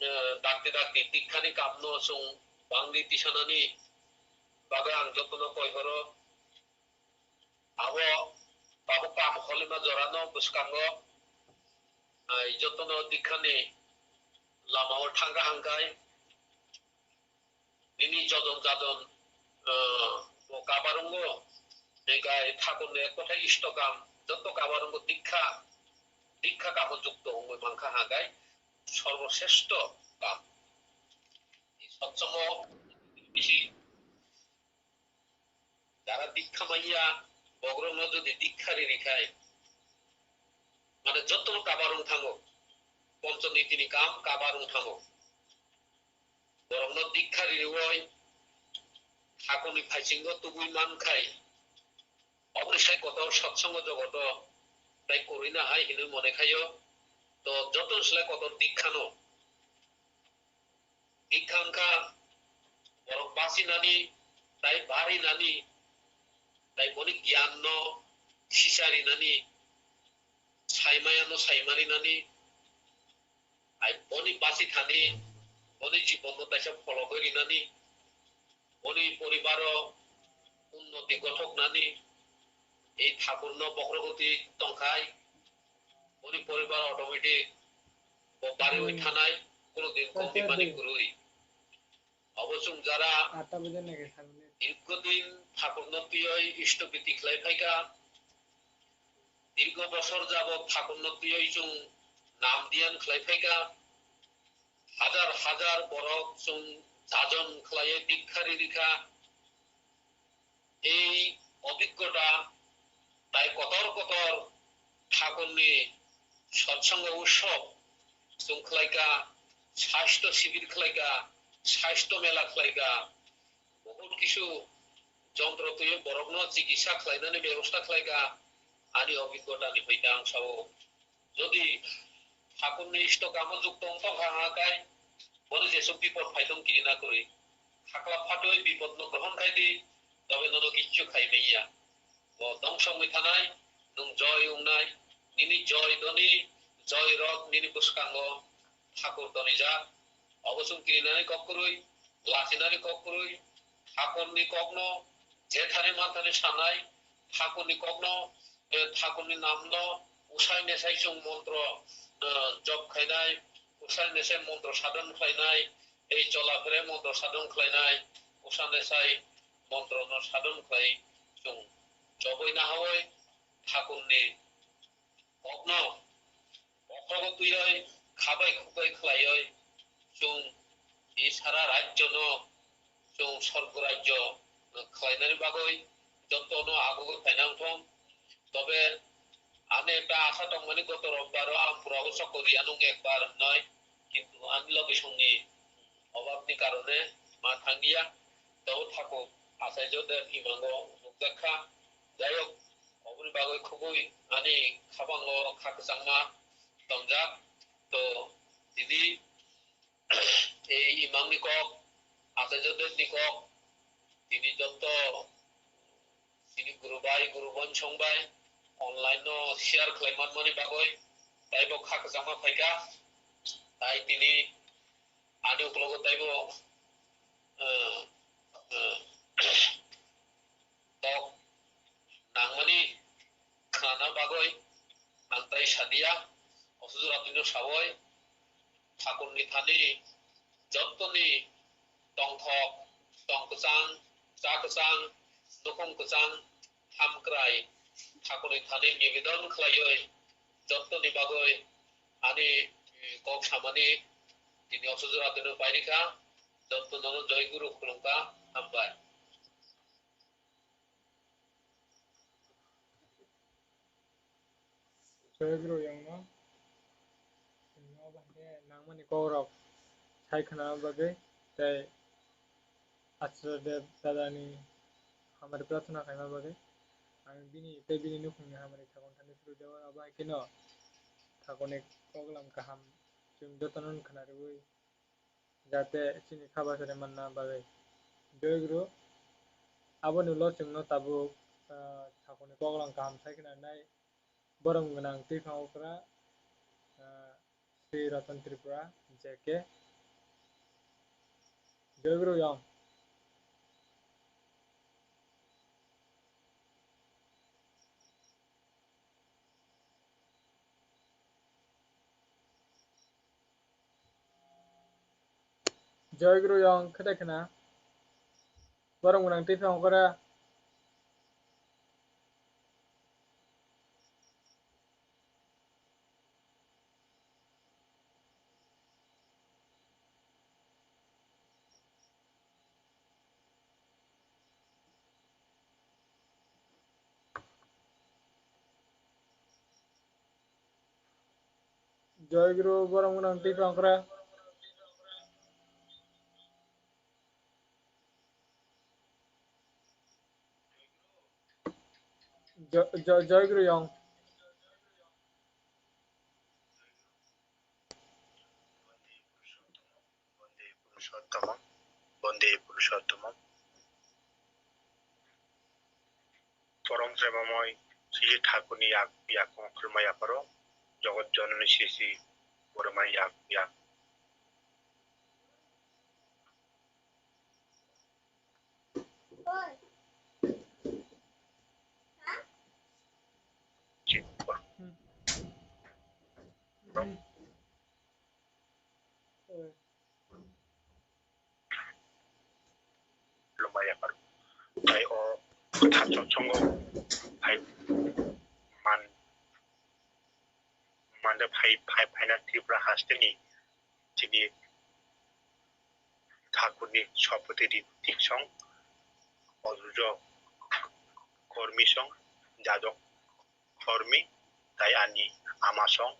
eh, dakti dakti dikhani kamno chwng bangdi tisanani bagwi ang jotono koi horo. Abo, abo kam holima jorano bwskango, eh, jotono dikhani lamao thangkha hangkai. Nini jojon jajon, eh, bo kabarungo, hingkai thakurni ek kothai istokam, joto kabarungo dikha, dikha kamo jukto wngwi mankha hangkai, sorbosresto kam. Ei sotsomo bisi jara dikha manya, bogrokno jodi dikha ririkhai, mane jotono kabarung thango, poncho nitini kam kabarung thango. Borokno dikha ririoi thakurni phaisingo tubui mankhai, oboni sai kotor sotsongo jogoto tai kwrwina hai hinwi mone khaio. To joto slai kotor dikhano, dikha wngkha borok basinani, tai barinani, tai boni giyanno sicharinani, saimayano saimarinani, Ai boni basi thani, boni jibonno taisa phologwi rinani, boni poribaro unnoti gothoknani, ei thakurno bokhorokgwi tongkhai, boni poribar automatic bo bariwi thanai, kunu din komni mani kwrwi. Obo chwng jara dirghodin thakurno twiwi istobiti khlai phaikha, dirgo bosor jabot thakurno twiwi chwng nam diyan khlai phaikha, hajar hajar borok chwng jajon khlaiwi dikha ririkha. Ei obiggota tai kotor kotor thakurni sotsongo utsob chwng khlaikha, sasthyo sibir khlaikha, sasthyo mela khlaikha, bohut kisu jontro twiwi borokno chikitsa khlainani bebosta khlaikha. Ani obiggotani hoite ang sao, jodi thakurni isto kamo jukto wng tongkha hwnkhai, bono jesuk bipod phaitong kirina kwrwi. Khakla phatwi bipodno grohon khai di, tobe nono kichu khai manya. Bo dongso wngwi thanai, nwng joy wngnai, nini joy doni, joy rok nini bwskango thakur tonijak. Obo chwng kirinani kok kwrwi, lachinani kok kwrwi, thakurni kokno jethani manthani sanai, thakurni kokno, eh, thakurni namno usai nesai chwng montro, eh, jop khainai, usai nesai montro sadon khlainai, ei chola phre montro sadon khlainai, usai nesai montrono sadon khlai chwng chobwi nahawi thakurni kokno Khorogo twiwi khabai khukbai khlaiwi chwng i sara rajyono chwng sorgo rajyo khlainani bagwi jotono agugwi phaina wngthong. Tobe ani ekta asa tongmani goto robbaro ang purabo sokoriya nung ekbar hnoi, kintu ani logisongni obabni karone ma thangliya. Tabo thaku Achai Jodep imango nukjakha. Jayok, oboni bagwi khugui ani khabango kha kwchangma tongjak. To tini ei imangni kok, Achai Jodepni kok, tini joto chini guru bai, guru bonsong bai online no share khlai manmani bagwi taibo kha kwchangma phaikha. Tai tini ani uklogo taibo, eh, eh, tok nangmani khnana bagwi ang tai sadia. Oso jora twino sawi Thakurni thani jottoni tongthok, tong kwchang, cha kwchang, nukhung kwchang, hamkrai Thakurni thani nibidon khlaiwi jottoni bagwi ani, mm, kok samani tini oso jora twino pairikha. Jotono joy guru khulumkha, hambai. Joy guru yongno, chwngno bahai khe nangmani kokrok sai khna bagwi tei Achai Jodep dadani hamari prarthana khaima bagwi. Ang bini tei bini nukhungni hamari Thakurni thani phuru jao, abo hai kheno Thakurni koklam kaham chwng jotono khna rwui jate chini kha bachari manna bagwi. Joy guru, aboni ulo chwngno tabuk, ah, Thakurni koklam kaham sai khna nai. Borom gwnang twi phang okra, ah, Sri Ratan Tripura, J K. Joy guru yong. Joy guru yong khede khna. Borom gwnang twi phang okra. Joy guru, borom gwnang twi phang okra. Jo-, jo-, joy guru yong. Bondey Purushottomam, Bondey Purushottomam. Porom premamoi Sri Thakurni yak, yak khulumma yapharo, Jogot Jononi Sri Sri Boromani yak, yak. Lumaya karu. Tai o tha chotsongo phai man, mande phai, phai, phaina Tripura hasteni chini Thakurni Sopoti Ri-, Riksong, Odujo Kormi song, Jajok Kormi, tai ani ama song,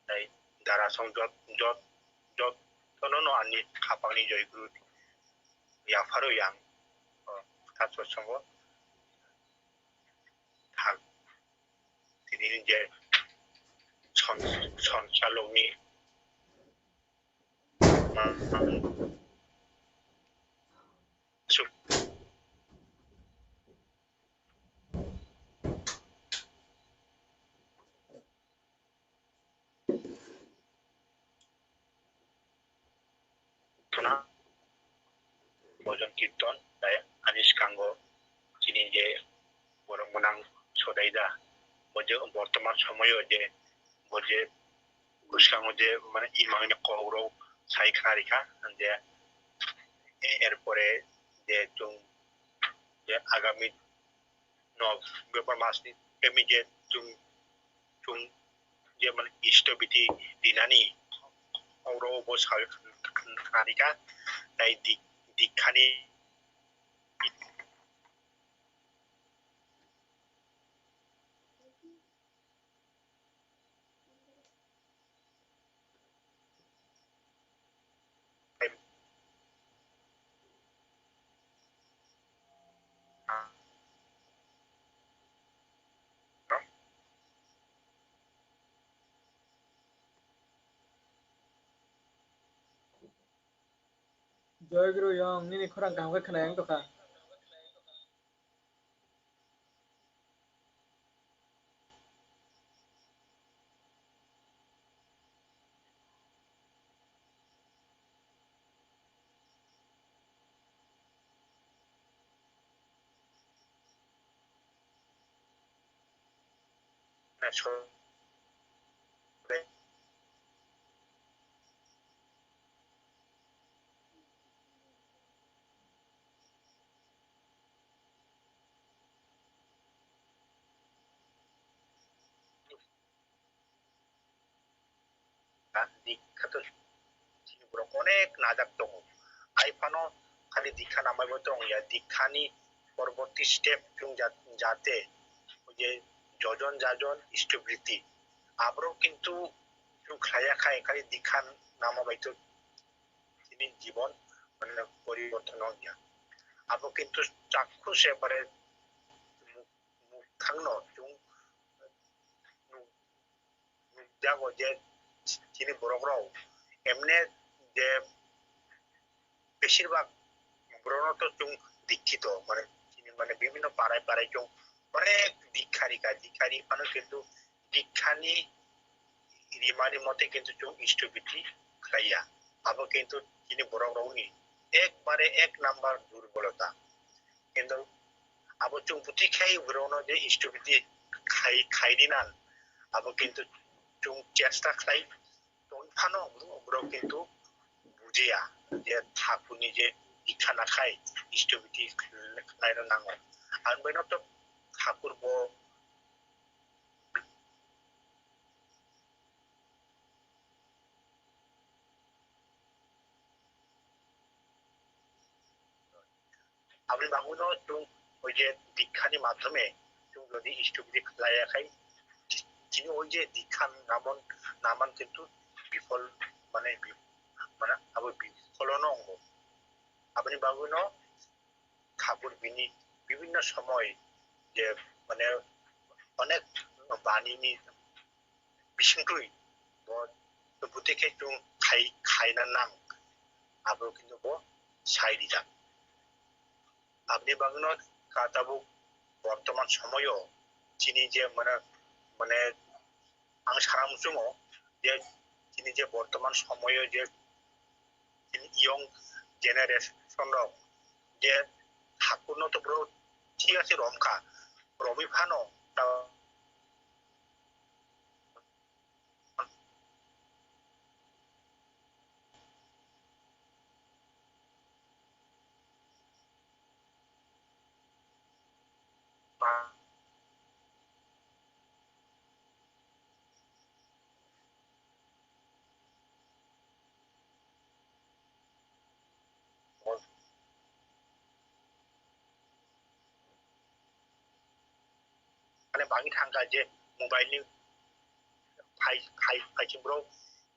tai dara song jot, jot, jot, tono no ani khapangni joy guru yapharo yang, o, tha chotsongo thak. Tini je son, son salokni Khna, bhojon kirton, tai ani swkango chini je borok mwnang Sodaida, bo je bortoman somoyo je, bo je bwskango je mane imangni kokrok sai khna rikha, je erpore je chwng je agami November masni pemi je chwng, chwng je mane istobiti rinani oro bo sawi khnarikha, tai dik-, dikhani Joy Guru Yong, nini khorang kaham khe khwnai wng tongkha. Dikha to chini borok onek najak tongo. Ai phano khali dikha namaibo tong ya, dikhani porborti step chwng ja-, jate je jojon jajon istobriti aborok kintu chwng khlaiya khai khali dikha nama bai to chini jibon mane poriborton wng ya. Abo kintu chakkhus ekbare muk-, mukthangno chwng nuk-, nukjago je chini borok rok emne je beshirbak borokno to chwng dikkito mane chini mane bibhinno parai parai chwng onek dikha rikha, dikha ri phano kintu dikhani rimani mote kintu chwng istobiti khlaiya. Abo kintu chini borok rokni ekbare ek number durbolota. Kintu abo chwng buti khai borokno je istobiti khai, khai dinan abo kintu chwng chesta khlai tong phano borok kintu bujiya je thakurni je dikha nakhai istobiti khlaina nango. Ang bai no to thakur bo Aboni bagwino chwng oi je dikhani madhyome chwng jodi istobiti khlaiya khai, chini oi je dikha naman, naman kintu bifol, mane bi-, mane abo bifolono wngo. Aboni bagwino thakur bini bibhinno somoy je mane onek banini bisingtwi bo buti khe chwng khai, khaina nang abo kintu bo sai rijak. Aboni bagwino ka tabuk bortoman somoyo chini je mane, mane ang sana muchungo je chini je bortoman somoyo je chini young generation rok je thakurno to bro thik ase romkha, romwi phano ta Mane bangwi thangkha je mobile ni phai, phai, phai se borok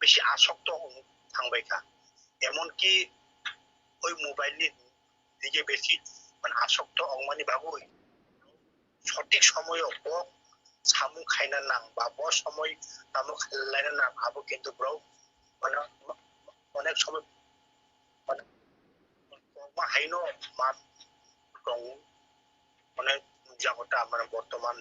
bisi asokto wng thangbai kha. Emon ki oi mobile ni dige besi mane asokto wngmani bagwi sothik somoyo bo samung khaina nang ba bo somoi tamo khlaina nang abo kintu borok mane onek somoi mane kwbangma haino ma tong mane nukjago ta mane bortoman.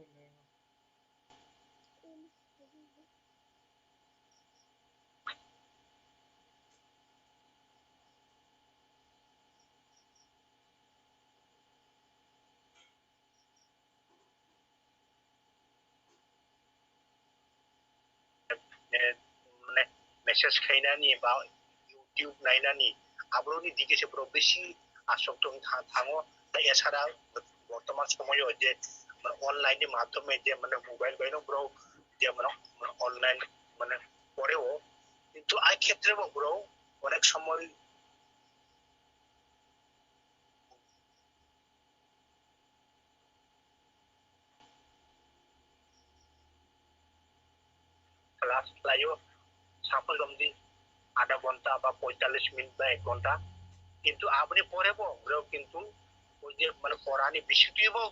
Eh, mane message khainani ba YouTube nainani aborokni dike se borok bisi asokto wng tha-, thango. Esara bortoman somoyo je mane online ni madhyome je mane mobile baino borok je mane, mane online mane poreo, kintu ai khetre bo borok onek somoy Class khlaio, saphang romdi adha ghonta ba poitallis minute ba ek ghonta, kintu aboni pore bo borok kintu oi je mane porani bisingtwi bo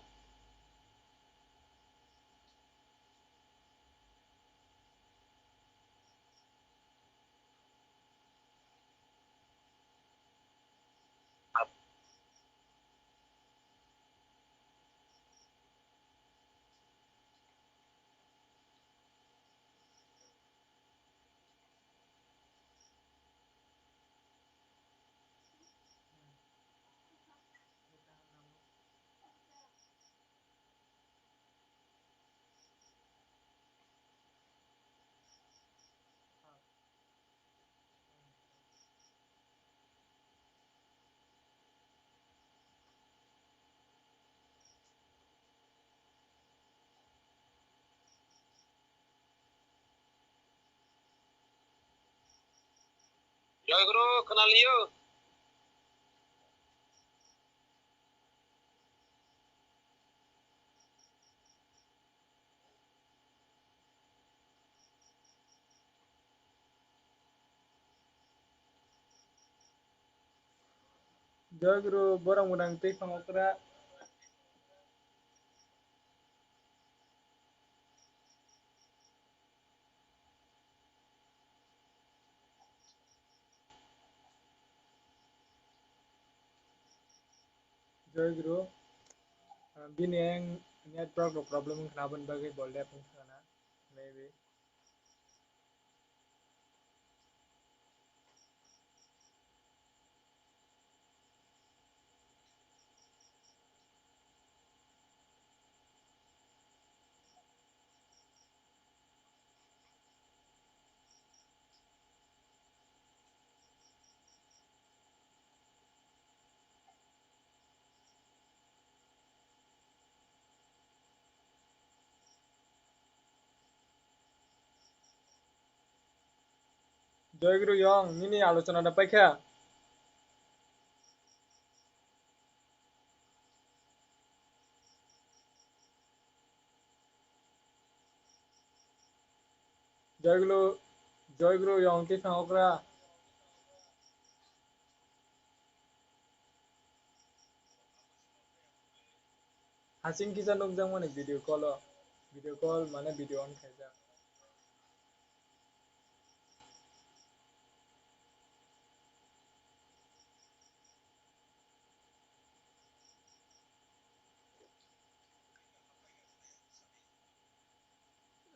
Joy Guru, khwnaliyo. Joy Guru, borok mwnang twi phang okra. Joy Guru, ah, bini ang network rok problem wngkha na, aboni bagwi bo lep wngkha na, maybe. Joy Guru Yong, nini alochona da paikha? Joy Guru, Joy Guru Yong twi phang okra. Hasing kisa nukjakmani video call o, video call mane video on khaijak.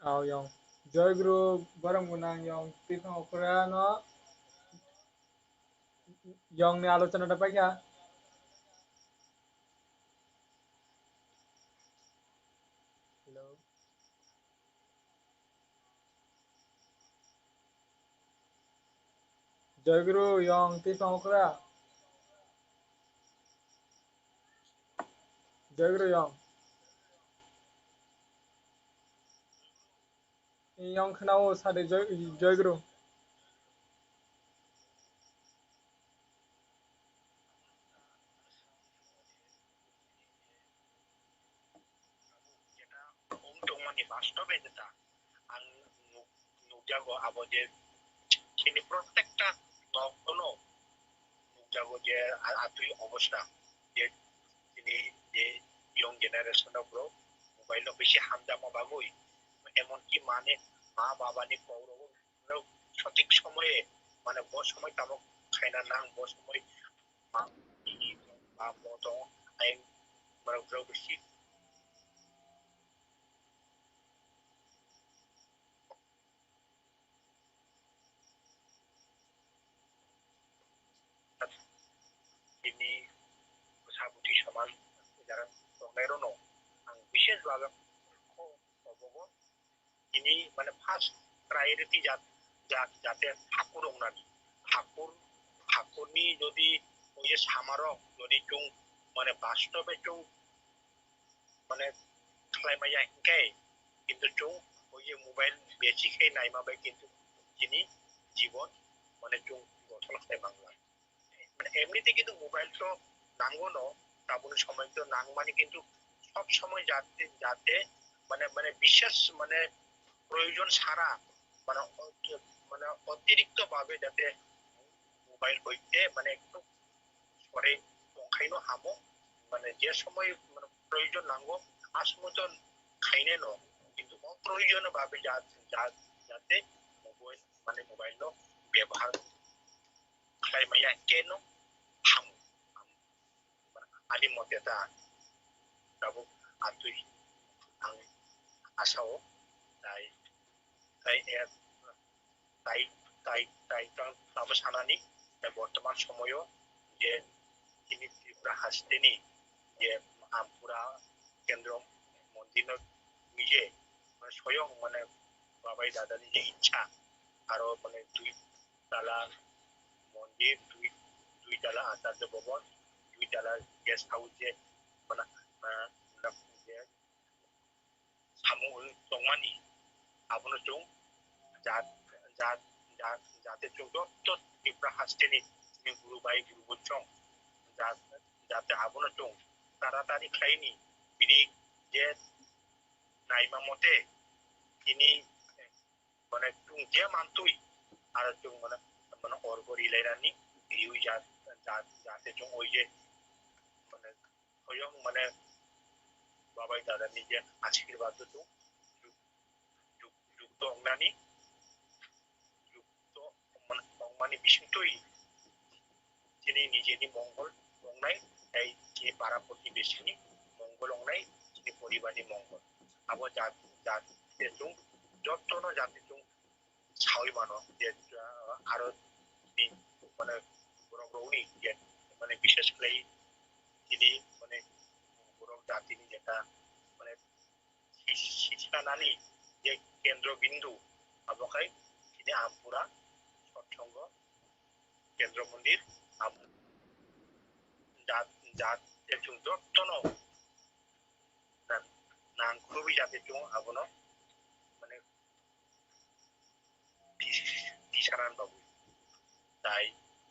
Aw Yong. Joy Guru, borok mwnang Yong, twi phang okra no Yong ni alochona da paikha. Hello. Joy Guru Yong twi phang okra. Joy Guru Yong. Yong khwnao sadi Joy, Joy Guru. Wng tongmani bastobe jeta ang nuk-, nukjago abo je chini protekta nokno nukjago je a-, atwi obostha je chini je young generation rok mobile no bisi hamjakma bagwi emonki mane ma baba ni kok rogo sothik somoye mane bo somoi tamo khaina nang bo somoi ma ba mo tongo ayang borok rok bisi. bini bwsa bwtwi soman jara tongnairokno ang bishesh bagwi obogo tini mane first priority jat, jat, jate thakur wngnani. Thakur, thakurni jodi oye samarok jodi chwng mane bastobe chwng mane khlai maya hinkhe kintu chwng oye mobile besi khe naima bai kintu chini jibon mane chwng gothol khlai mangla. Mane emnite kintu mobile to nango no, taboni somoy to nangmani kintu sob somoy jate, jate mane, mane bishesh mane proyojon sara mane ot-, mane otirikto bhabe jate mobile hoite mane ekdom sore tongkhaino hamo, mane je somoy mane proyojon nango a somoy to khainai no, kintu oproyojon bhabe ja-, ja-, jate mobile mane mobile no bebohar khlai maya keno ham, ham, ani mote ta tabuk atwi ang asao tai, tai, eh, tai, tai, tai tang tabo sanani, tai bortoman somoyo je chini Tripura hasteni je Ampura Kendro Mondirno nije, mane soyong mane babai dadani je ichha aro mane twi tala mondir, dui, dui tala Acharya Bhavan, dui tala guest house je, mana, ah, je samung tongmani, abono chwng jat, jat, jat, jate chwng jotto Tripura hasteni chini guru bai guru bonsong jat, jate abono chwng taratari khlaini, bini je naima mote tini mane chwng je mantwi aro chwng mane, mane orbo rilainani riwi ja, ja, jate chwng oi je mane soyong mane babai dadani je ashirbad chwng juk, juk, jukto wngnani jukto mane ongmani bisingtwi chini nijeni mongol wngnai, tei chini para protibeshini mongol wngnai, chini poribarni mongol. Abo jat, jat, je chwng, jottono jati chwng saui mano, je, ah, aro chini, mane, borok rokni, je, mane, bishesh khlai chini, mane, borok jatini jeta, mane, si-, sikhanani je kendro bindu, abo khai chini Ampura Sotsongo Kendro Mondir, Am-, jat, jat, je chwng jottono nang-, nangkhrubi jate chwng abono, mane, tis-, tisanan bagwi. Tai,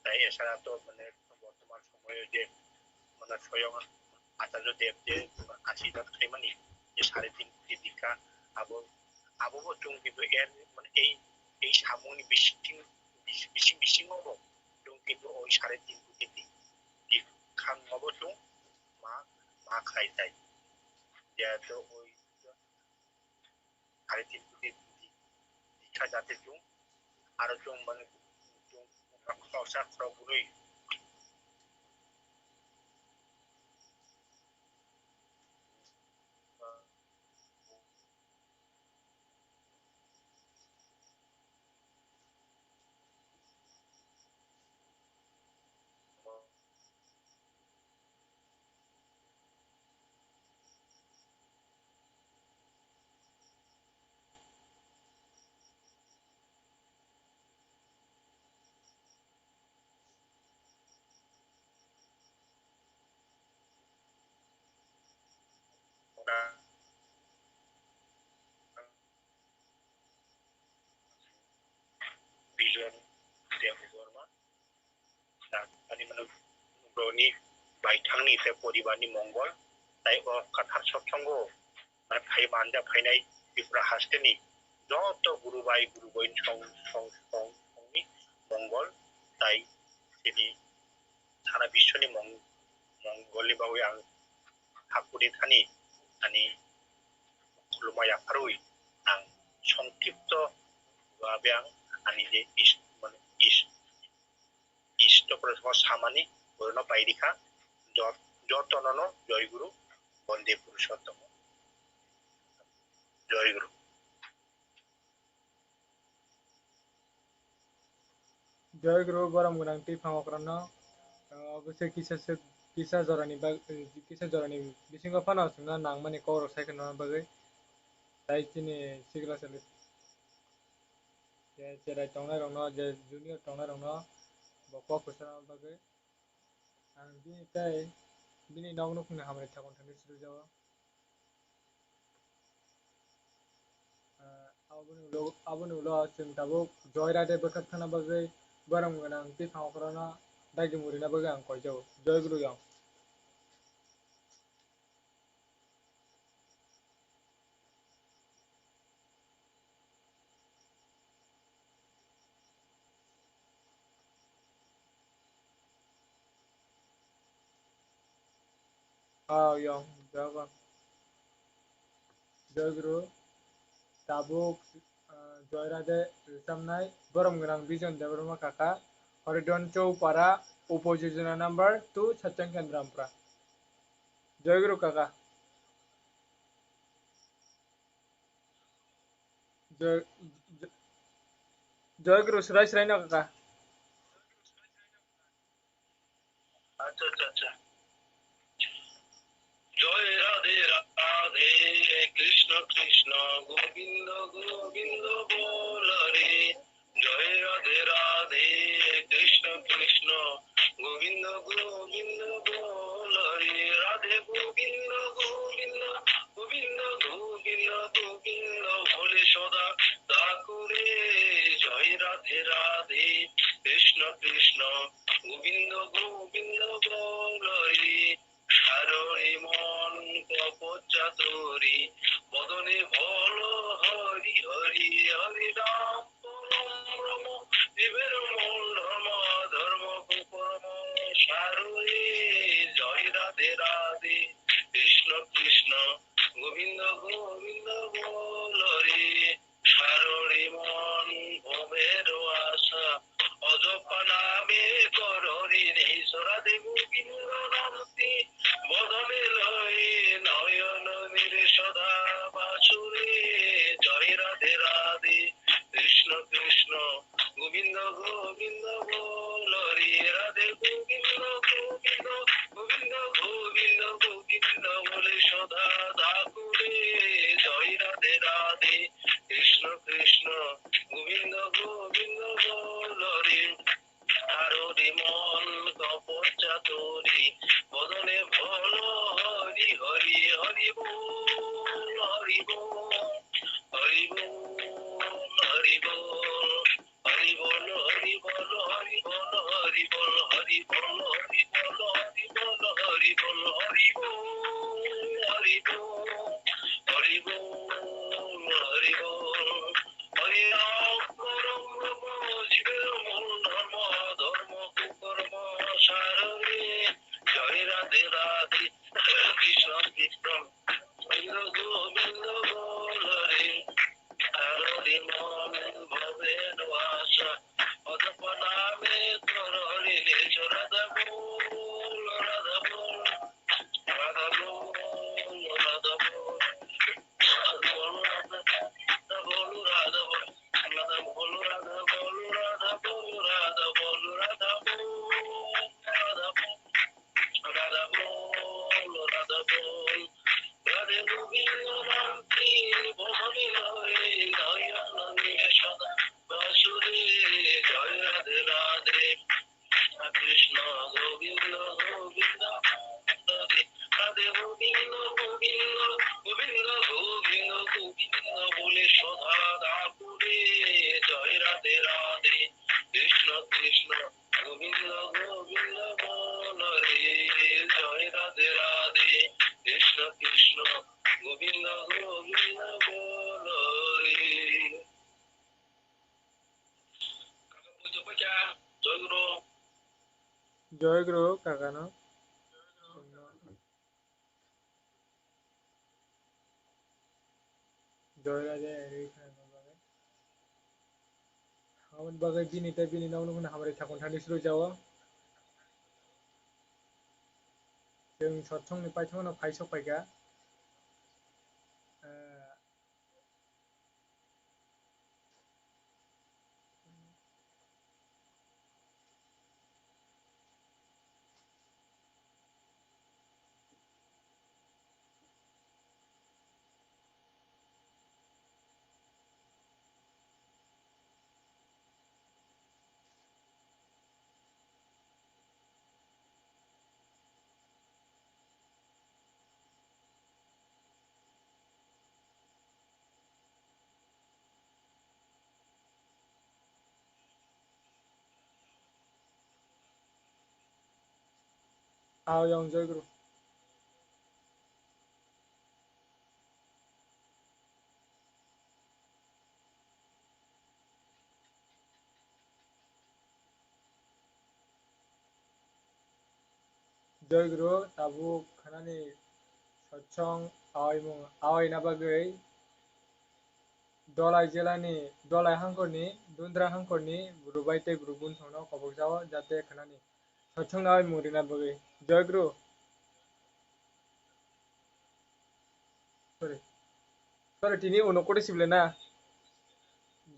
tai esara to, mane, bortoman somoyo je, mane, soyong Acharya Dev je, mane, ashirbad khlaimani, je sare tin koti dikha, abo, abo bo chwng kintu er, mane, ei, ei samungni bising, bis-, bising, bisingo bo chwng kintu oi sare tin koti di-, dikha obo chwng ma, ma khlai tai. Jehetu oi sare tin koti di-, dikha jate chwng, aro chwng mane chwng khoroksa khorokbwrwi. Bijon Debbarma, ani mano broni baithangni tei poribarni mongol, tai o kathar sotsongo mane phai manja phainai Tripura hasteni joto guru bai guru boin song, song, song, songni mongol tai chini sara biswni mong-, mongolni bagwi ang hakuni thani ani khuluma yapharwi ang songkipto babe ang ani je is-, mane is-, Isto Purushottamo samani borokno pai rikha, jot-, jotonono Joy Guru, Bonde Purushottamo, Joy Guru. Joy Guru, borom gwnang twi phang okrano. Obviously kisa se, kisa jorani bag-, kisa jorani bisingo phano chwngno nangmani kokrok sai khna bagwi. Tai chini sikla sali je cherai tongnai rokno, je junior tongnai rokno bo kok kwchana bagwi. Ang bini tai bini nok nukhungni hamari thakon thangwi srwijao. Ah, aboni ulo, aboni ulo chwng tabuk Joy Radhe bwkhak thana bagwi borok gwnang twi phango khorokno dagi murina bagwi ang koijago. Joy Guru yang. Ah, yang, jaga. Joy Guru, tabuk, ah, Joy Radhe rwchapnai, borom gwnang Bijon Debbarma kaka, Horidon Choupara, Upojojona number two, Sachang Kendrampura. Joy Guru kaka. Joy, Joy, Joy Guru, srai srai no kaka. Acha, acha, acha. Joy Radhe Radhe, Krishna Krishna, Govinda Govinda bol Hare. Joy Radhe Radhe, Krishna Krishna, Govinda Govinda bol Hare. Radhe Govinda Govinda, Govinda Govinda, Govinda bole soda thakure. Joy Radhe Radhe, Krishna Krishna, Govinda Govinda bol Hare. Sarori mon kopochaturi, bodone bolo Hari Hari, Hari Ram Param Brahma, jiber mol dhormo, dhormo kukormo. Sarori Joy Radhe Radhe, Krishna Krishna, Govinda Govinda bol Hare. Sarori mon bhobero asa, Ajapa name kor rini. Radhe Govinda nanti, bodone loi noyon nire soda basure. Joy Radhe Radhe, Krishna Krishna, Govinda Govinda bol Hare. Radhe Govinda Govinda, Govinda Govinda, Govinda bole soda thakure. Joy Radhe Radhe, Krishna Krishna, Govinda Govinda bol Hare. Sarori mon kopochaturi, bodone bolo Hari Hari. Hari bol, Hari bol, Hari bol, Hari bol. Hari bol, Hari bol, Hari bol, Hari bol, Hari bol, Hari bol, Hari bol, Hari bol, Hari bol, Hari bol, Hari bol. Hari Ram, Ram Ram, jiber mol dhormo, dhormo kukormo sarore. Joy Radhe Radhe, Krishna Krishna, Govinda Govinda bol Hare. Sarori mon bhobero asa, Ajapa name kor rini. Radha bol, Radha bol, Radha bol, Radha bol. Radha bol, Radha bol, Radha bol, Radha bol, Radha bol, Radha bol, Radha bol. Radha bol, Radha bol. Radhe Govinda nanti, bodone loi noyon nire soda basure. Joy Radhe Radhe, Krishna Govinda Govinda Radhe. Radhe Govinda Govinda, Govinda Govinda, Govinda bole soda thakure. Joy Radhe Radhe, Krishna Krishna, Govinda Govinda bol Hare. Joy Radhe Radhe, Krishna Krishna, Govinda Govinda bol Hare. Joy Guru. Joy Guru, kaka no. Joy Radhe, Hare Krishna bagwi. Aboni bagwi bini tei bini nokni hwnwi hamari thakon thani srwi jao. Chwng sotsongni paithakno phai sok phaikha. Eh, Aw, yang Joy Guru. Joy Guru, tabuk khanani sochong awaimung awaina bagwi Dolai jelani, Dolai hangkorni, Dundra hangkorni guru bai tei guru bun songno kobok jao, jate khanani sochong awaimung rina bagwi. Joy Guru. Sorry. Sorry, tini uno koti sibile na.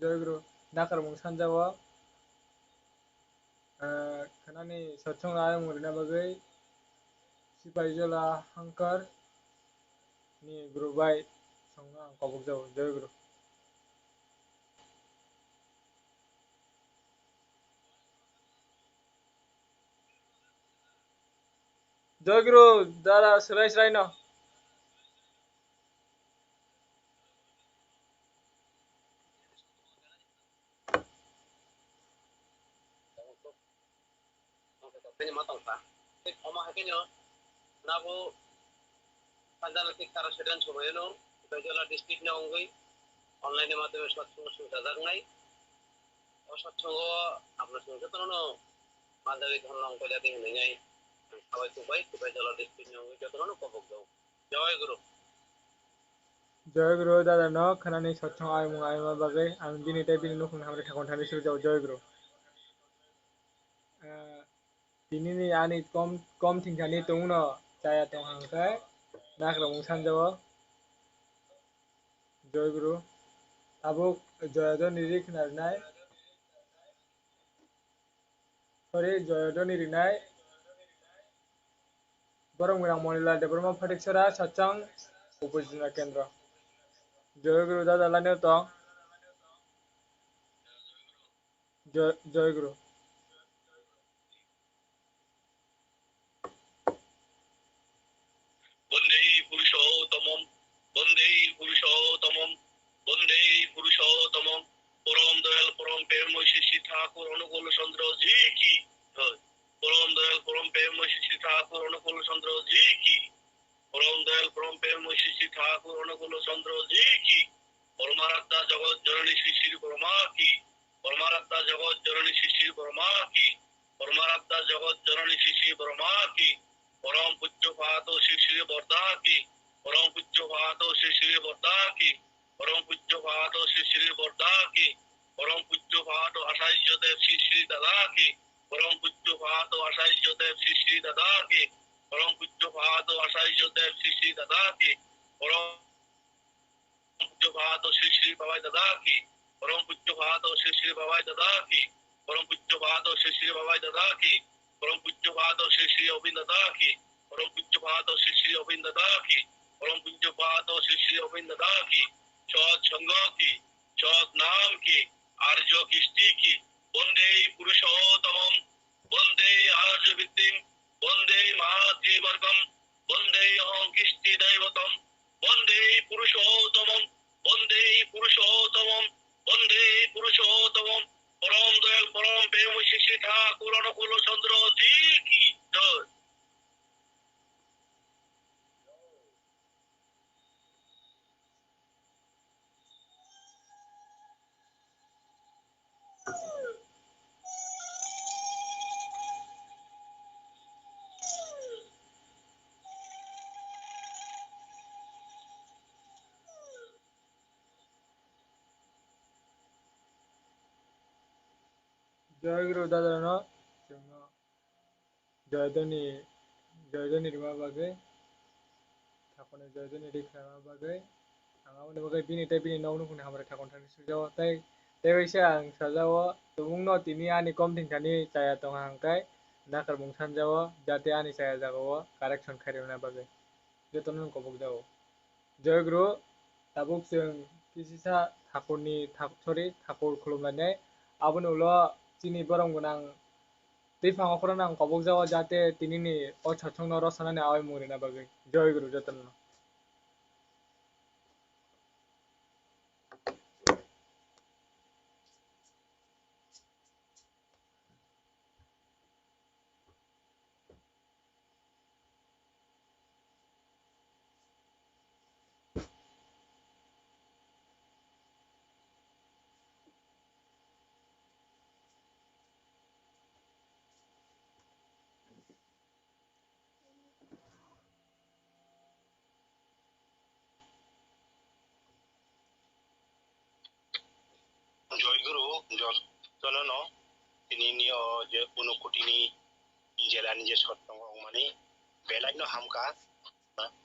Joy Guru. Nakarmung sanjao. Ah, khanani sochong awaimung rina bagwi. Sipai Jola hangkar ni guru bai songno ang kobok jao. Joy Guru. Joy Guru, dara srai srai no. Tini ma tongkha. Tei omo hai kheno nabo panjano thik tara sedan somoyano Bajola district ni wngwi online ni madhyome satsongo songchajaknai. O satsongo apno chwng jotono manjagwi dhorna wngkha jadi hwnwi nai ang sabai kubai Bajola district ni wngwi jotono kobok jago. Joy Guru. Joy Guru dada no khanani sochong aimung aima bagwi ang bini tei bini nukhung hamri thakon thani swijao Joy Guru. Ah, tini ni ani kom, kom thingthani tongno chaya tong hangkhe nakrok mung sanjao. Joy Guru. Tabuk Joy Guru ni ri khna rinai. Sorry, Joyodoni rinai. Borok Mirang Monilal Debbarma Phatikchara Sachang Upajila Kendra. Joy Guru dada lani tong. Joy, Joy Guru. Bondei Purushottama, Bondei Purushottama, Bondei Purushottama, Porom Doyal, Porom Premmoy Shri Shri Thakur Anukul Chandra Ji ki Jai. Porom Doyal, Porom Premmoy Shri Shri Thakur Anukul Chandra Ji ki. Porom Doyal, Porom Premmoy Shri Shri Thakur Anukul Chandra Ji ki. Paramaradhya Jagat Janani Shri Shri Brahma ki. Paramaradhya Jagat Janani Shri Shri Brahma ki. Paramaradhya Jagat Janani Shri Shri Brahma ki. Param Pujya Pato Shri Shri Borda ki. Param Pujya Pato Shri Shri Borda ki. Param Pujya Pato Shri Shri Borda ki. Param Pujya Pato Acharya Dev Shri Shri Dada ki. Param Pujya Pato Acharya Dev Shri Shri Dada ki. Param Pujya Pato Acharya Dev Shri Shri Dada ki. Param Pujya Pato Shri Shri Babai Dada ki. Param Pujya Pato Shri Shri Babai Dada ki. Param Pujya Pato Shri Shri Babai Dada ki. Param Pujya Pato Shri Shri Obin Dada ki. Param Pujya Pato Shri Shri Obin Dada ki. Param Pujya Pato Shri Shri Obin Dada ki. Sat Sangha ki. Sat Nam ki. Arjo Kisti ki. Bondei Purushottamam. Bondei Arjo Vittim. Bondei Mahadrivargam. Bondei Aham Kisti Daivatam. Bondei Purushottamam. Bondei Purushottamam. Bondei Purushottamam. Porom Doyal, Porom Premmoy Shri Shri Thakur Anukul Chandra Ji ki Jai. Joy Guru dada no, chwngno Joyodoni, Joyodoni rwma bagwi, thakoni Joyodoni rikhlama bagwi, ang aboni bagwi bini tei bini nok nukhungni hamari thakon thani swijao. Tei, tei waisa ang sajao, tumungno tini ani kom thingthani chaya tongha hwnkhe, nakarmung sanjao, jate ani chaya jagao correction khairokna bagwi. Jotono kobok jao. Joy Guru, tabuk chwng kisisa thakurni thak-, sorry, thakur khulumlainai. Aboni ulo chini borom gwnang twi phango khoroknang kobok jao, jate tinini o satsongno rw sanani awaimung rina bagwi. Joy Guru jotono. jotono no tini ni o je Unokoti ni jela ni je sottongo wngmani belai no hamkha.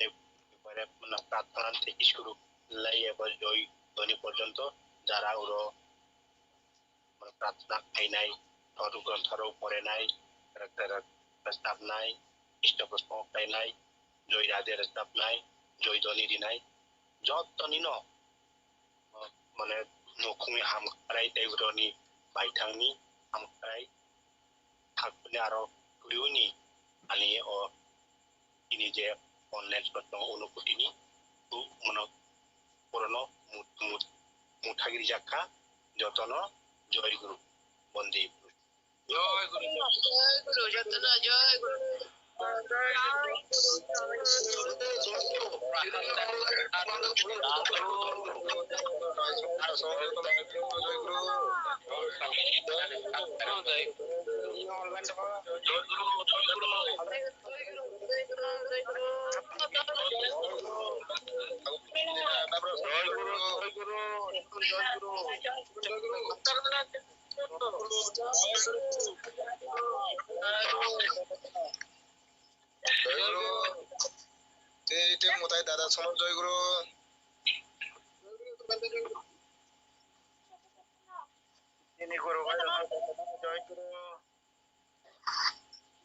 Ekbare mane prarthana theke shuru lai eba joi dhoni porjonto jara uro mane prarthana khainai, dhormo grontho rok porenai, rwchapnai, Krishna bosong khainai, joi radhe rwchapnai, joi dhoni rinai, jotoni no mane nukhungni hamkrai tei boroni baithangni hamkrai thakbini aro turiuni ani o ini je online sotong Unokoti ni tu mano porono mut mut muthagiri jakha jotono joy guru bondi. Joy guru, joy guru, jotono joy guru. Joy guru. Tei tei mutai dada sono joy guru. Ini guru bai joy guru.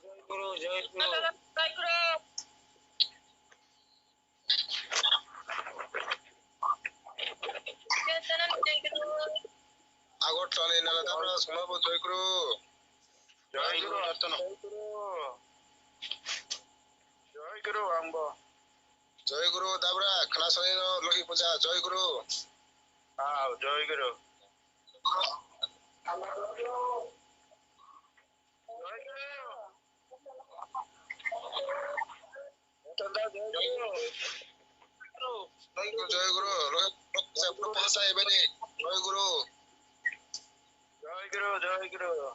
Joy guru, joy guru. Agartala ni Nala Damra songma bo joy guru. Joy guru, joy guru. Joy guru, angbo. Joy guru, Dabra, khna soni no Lohi puja, joy guru. Ah, joy guru. Joy guru, joy guru, joy guru.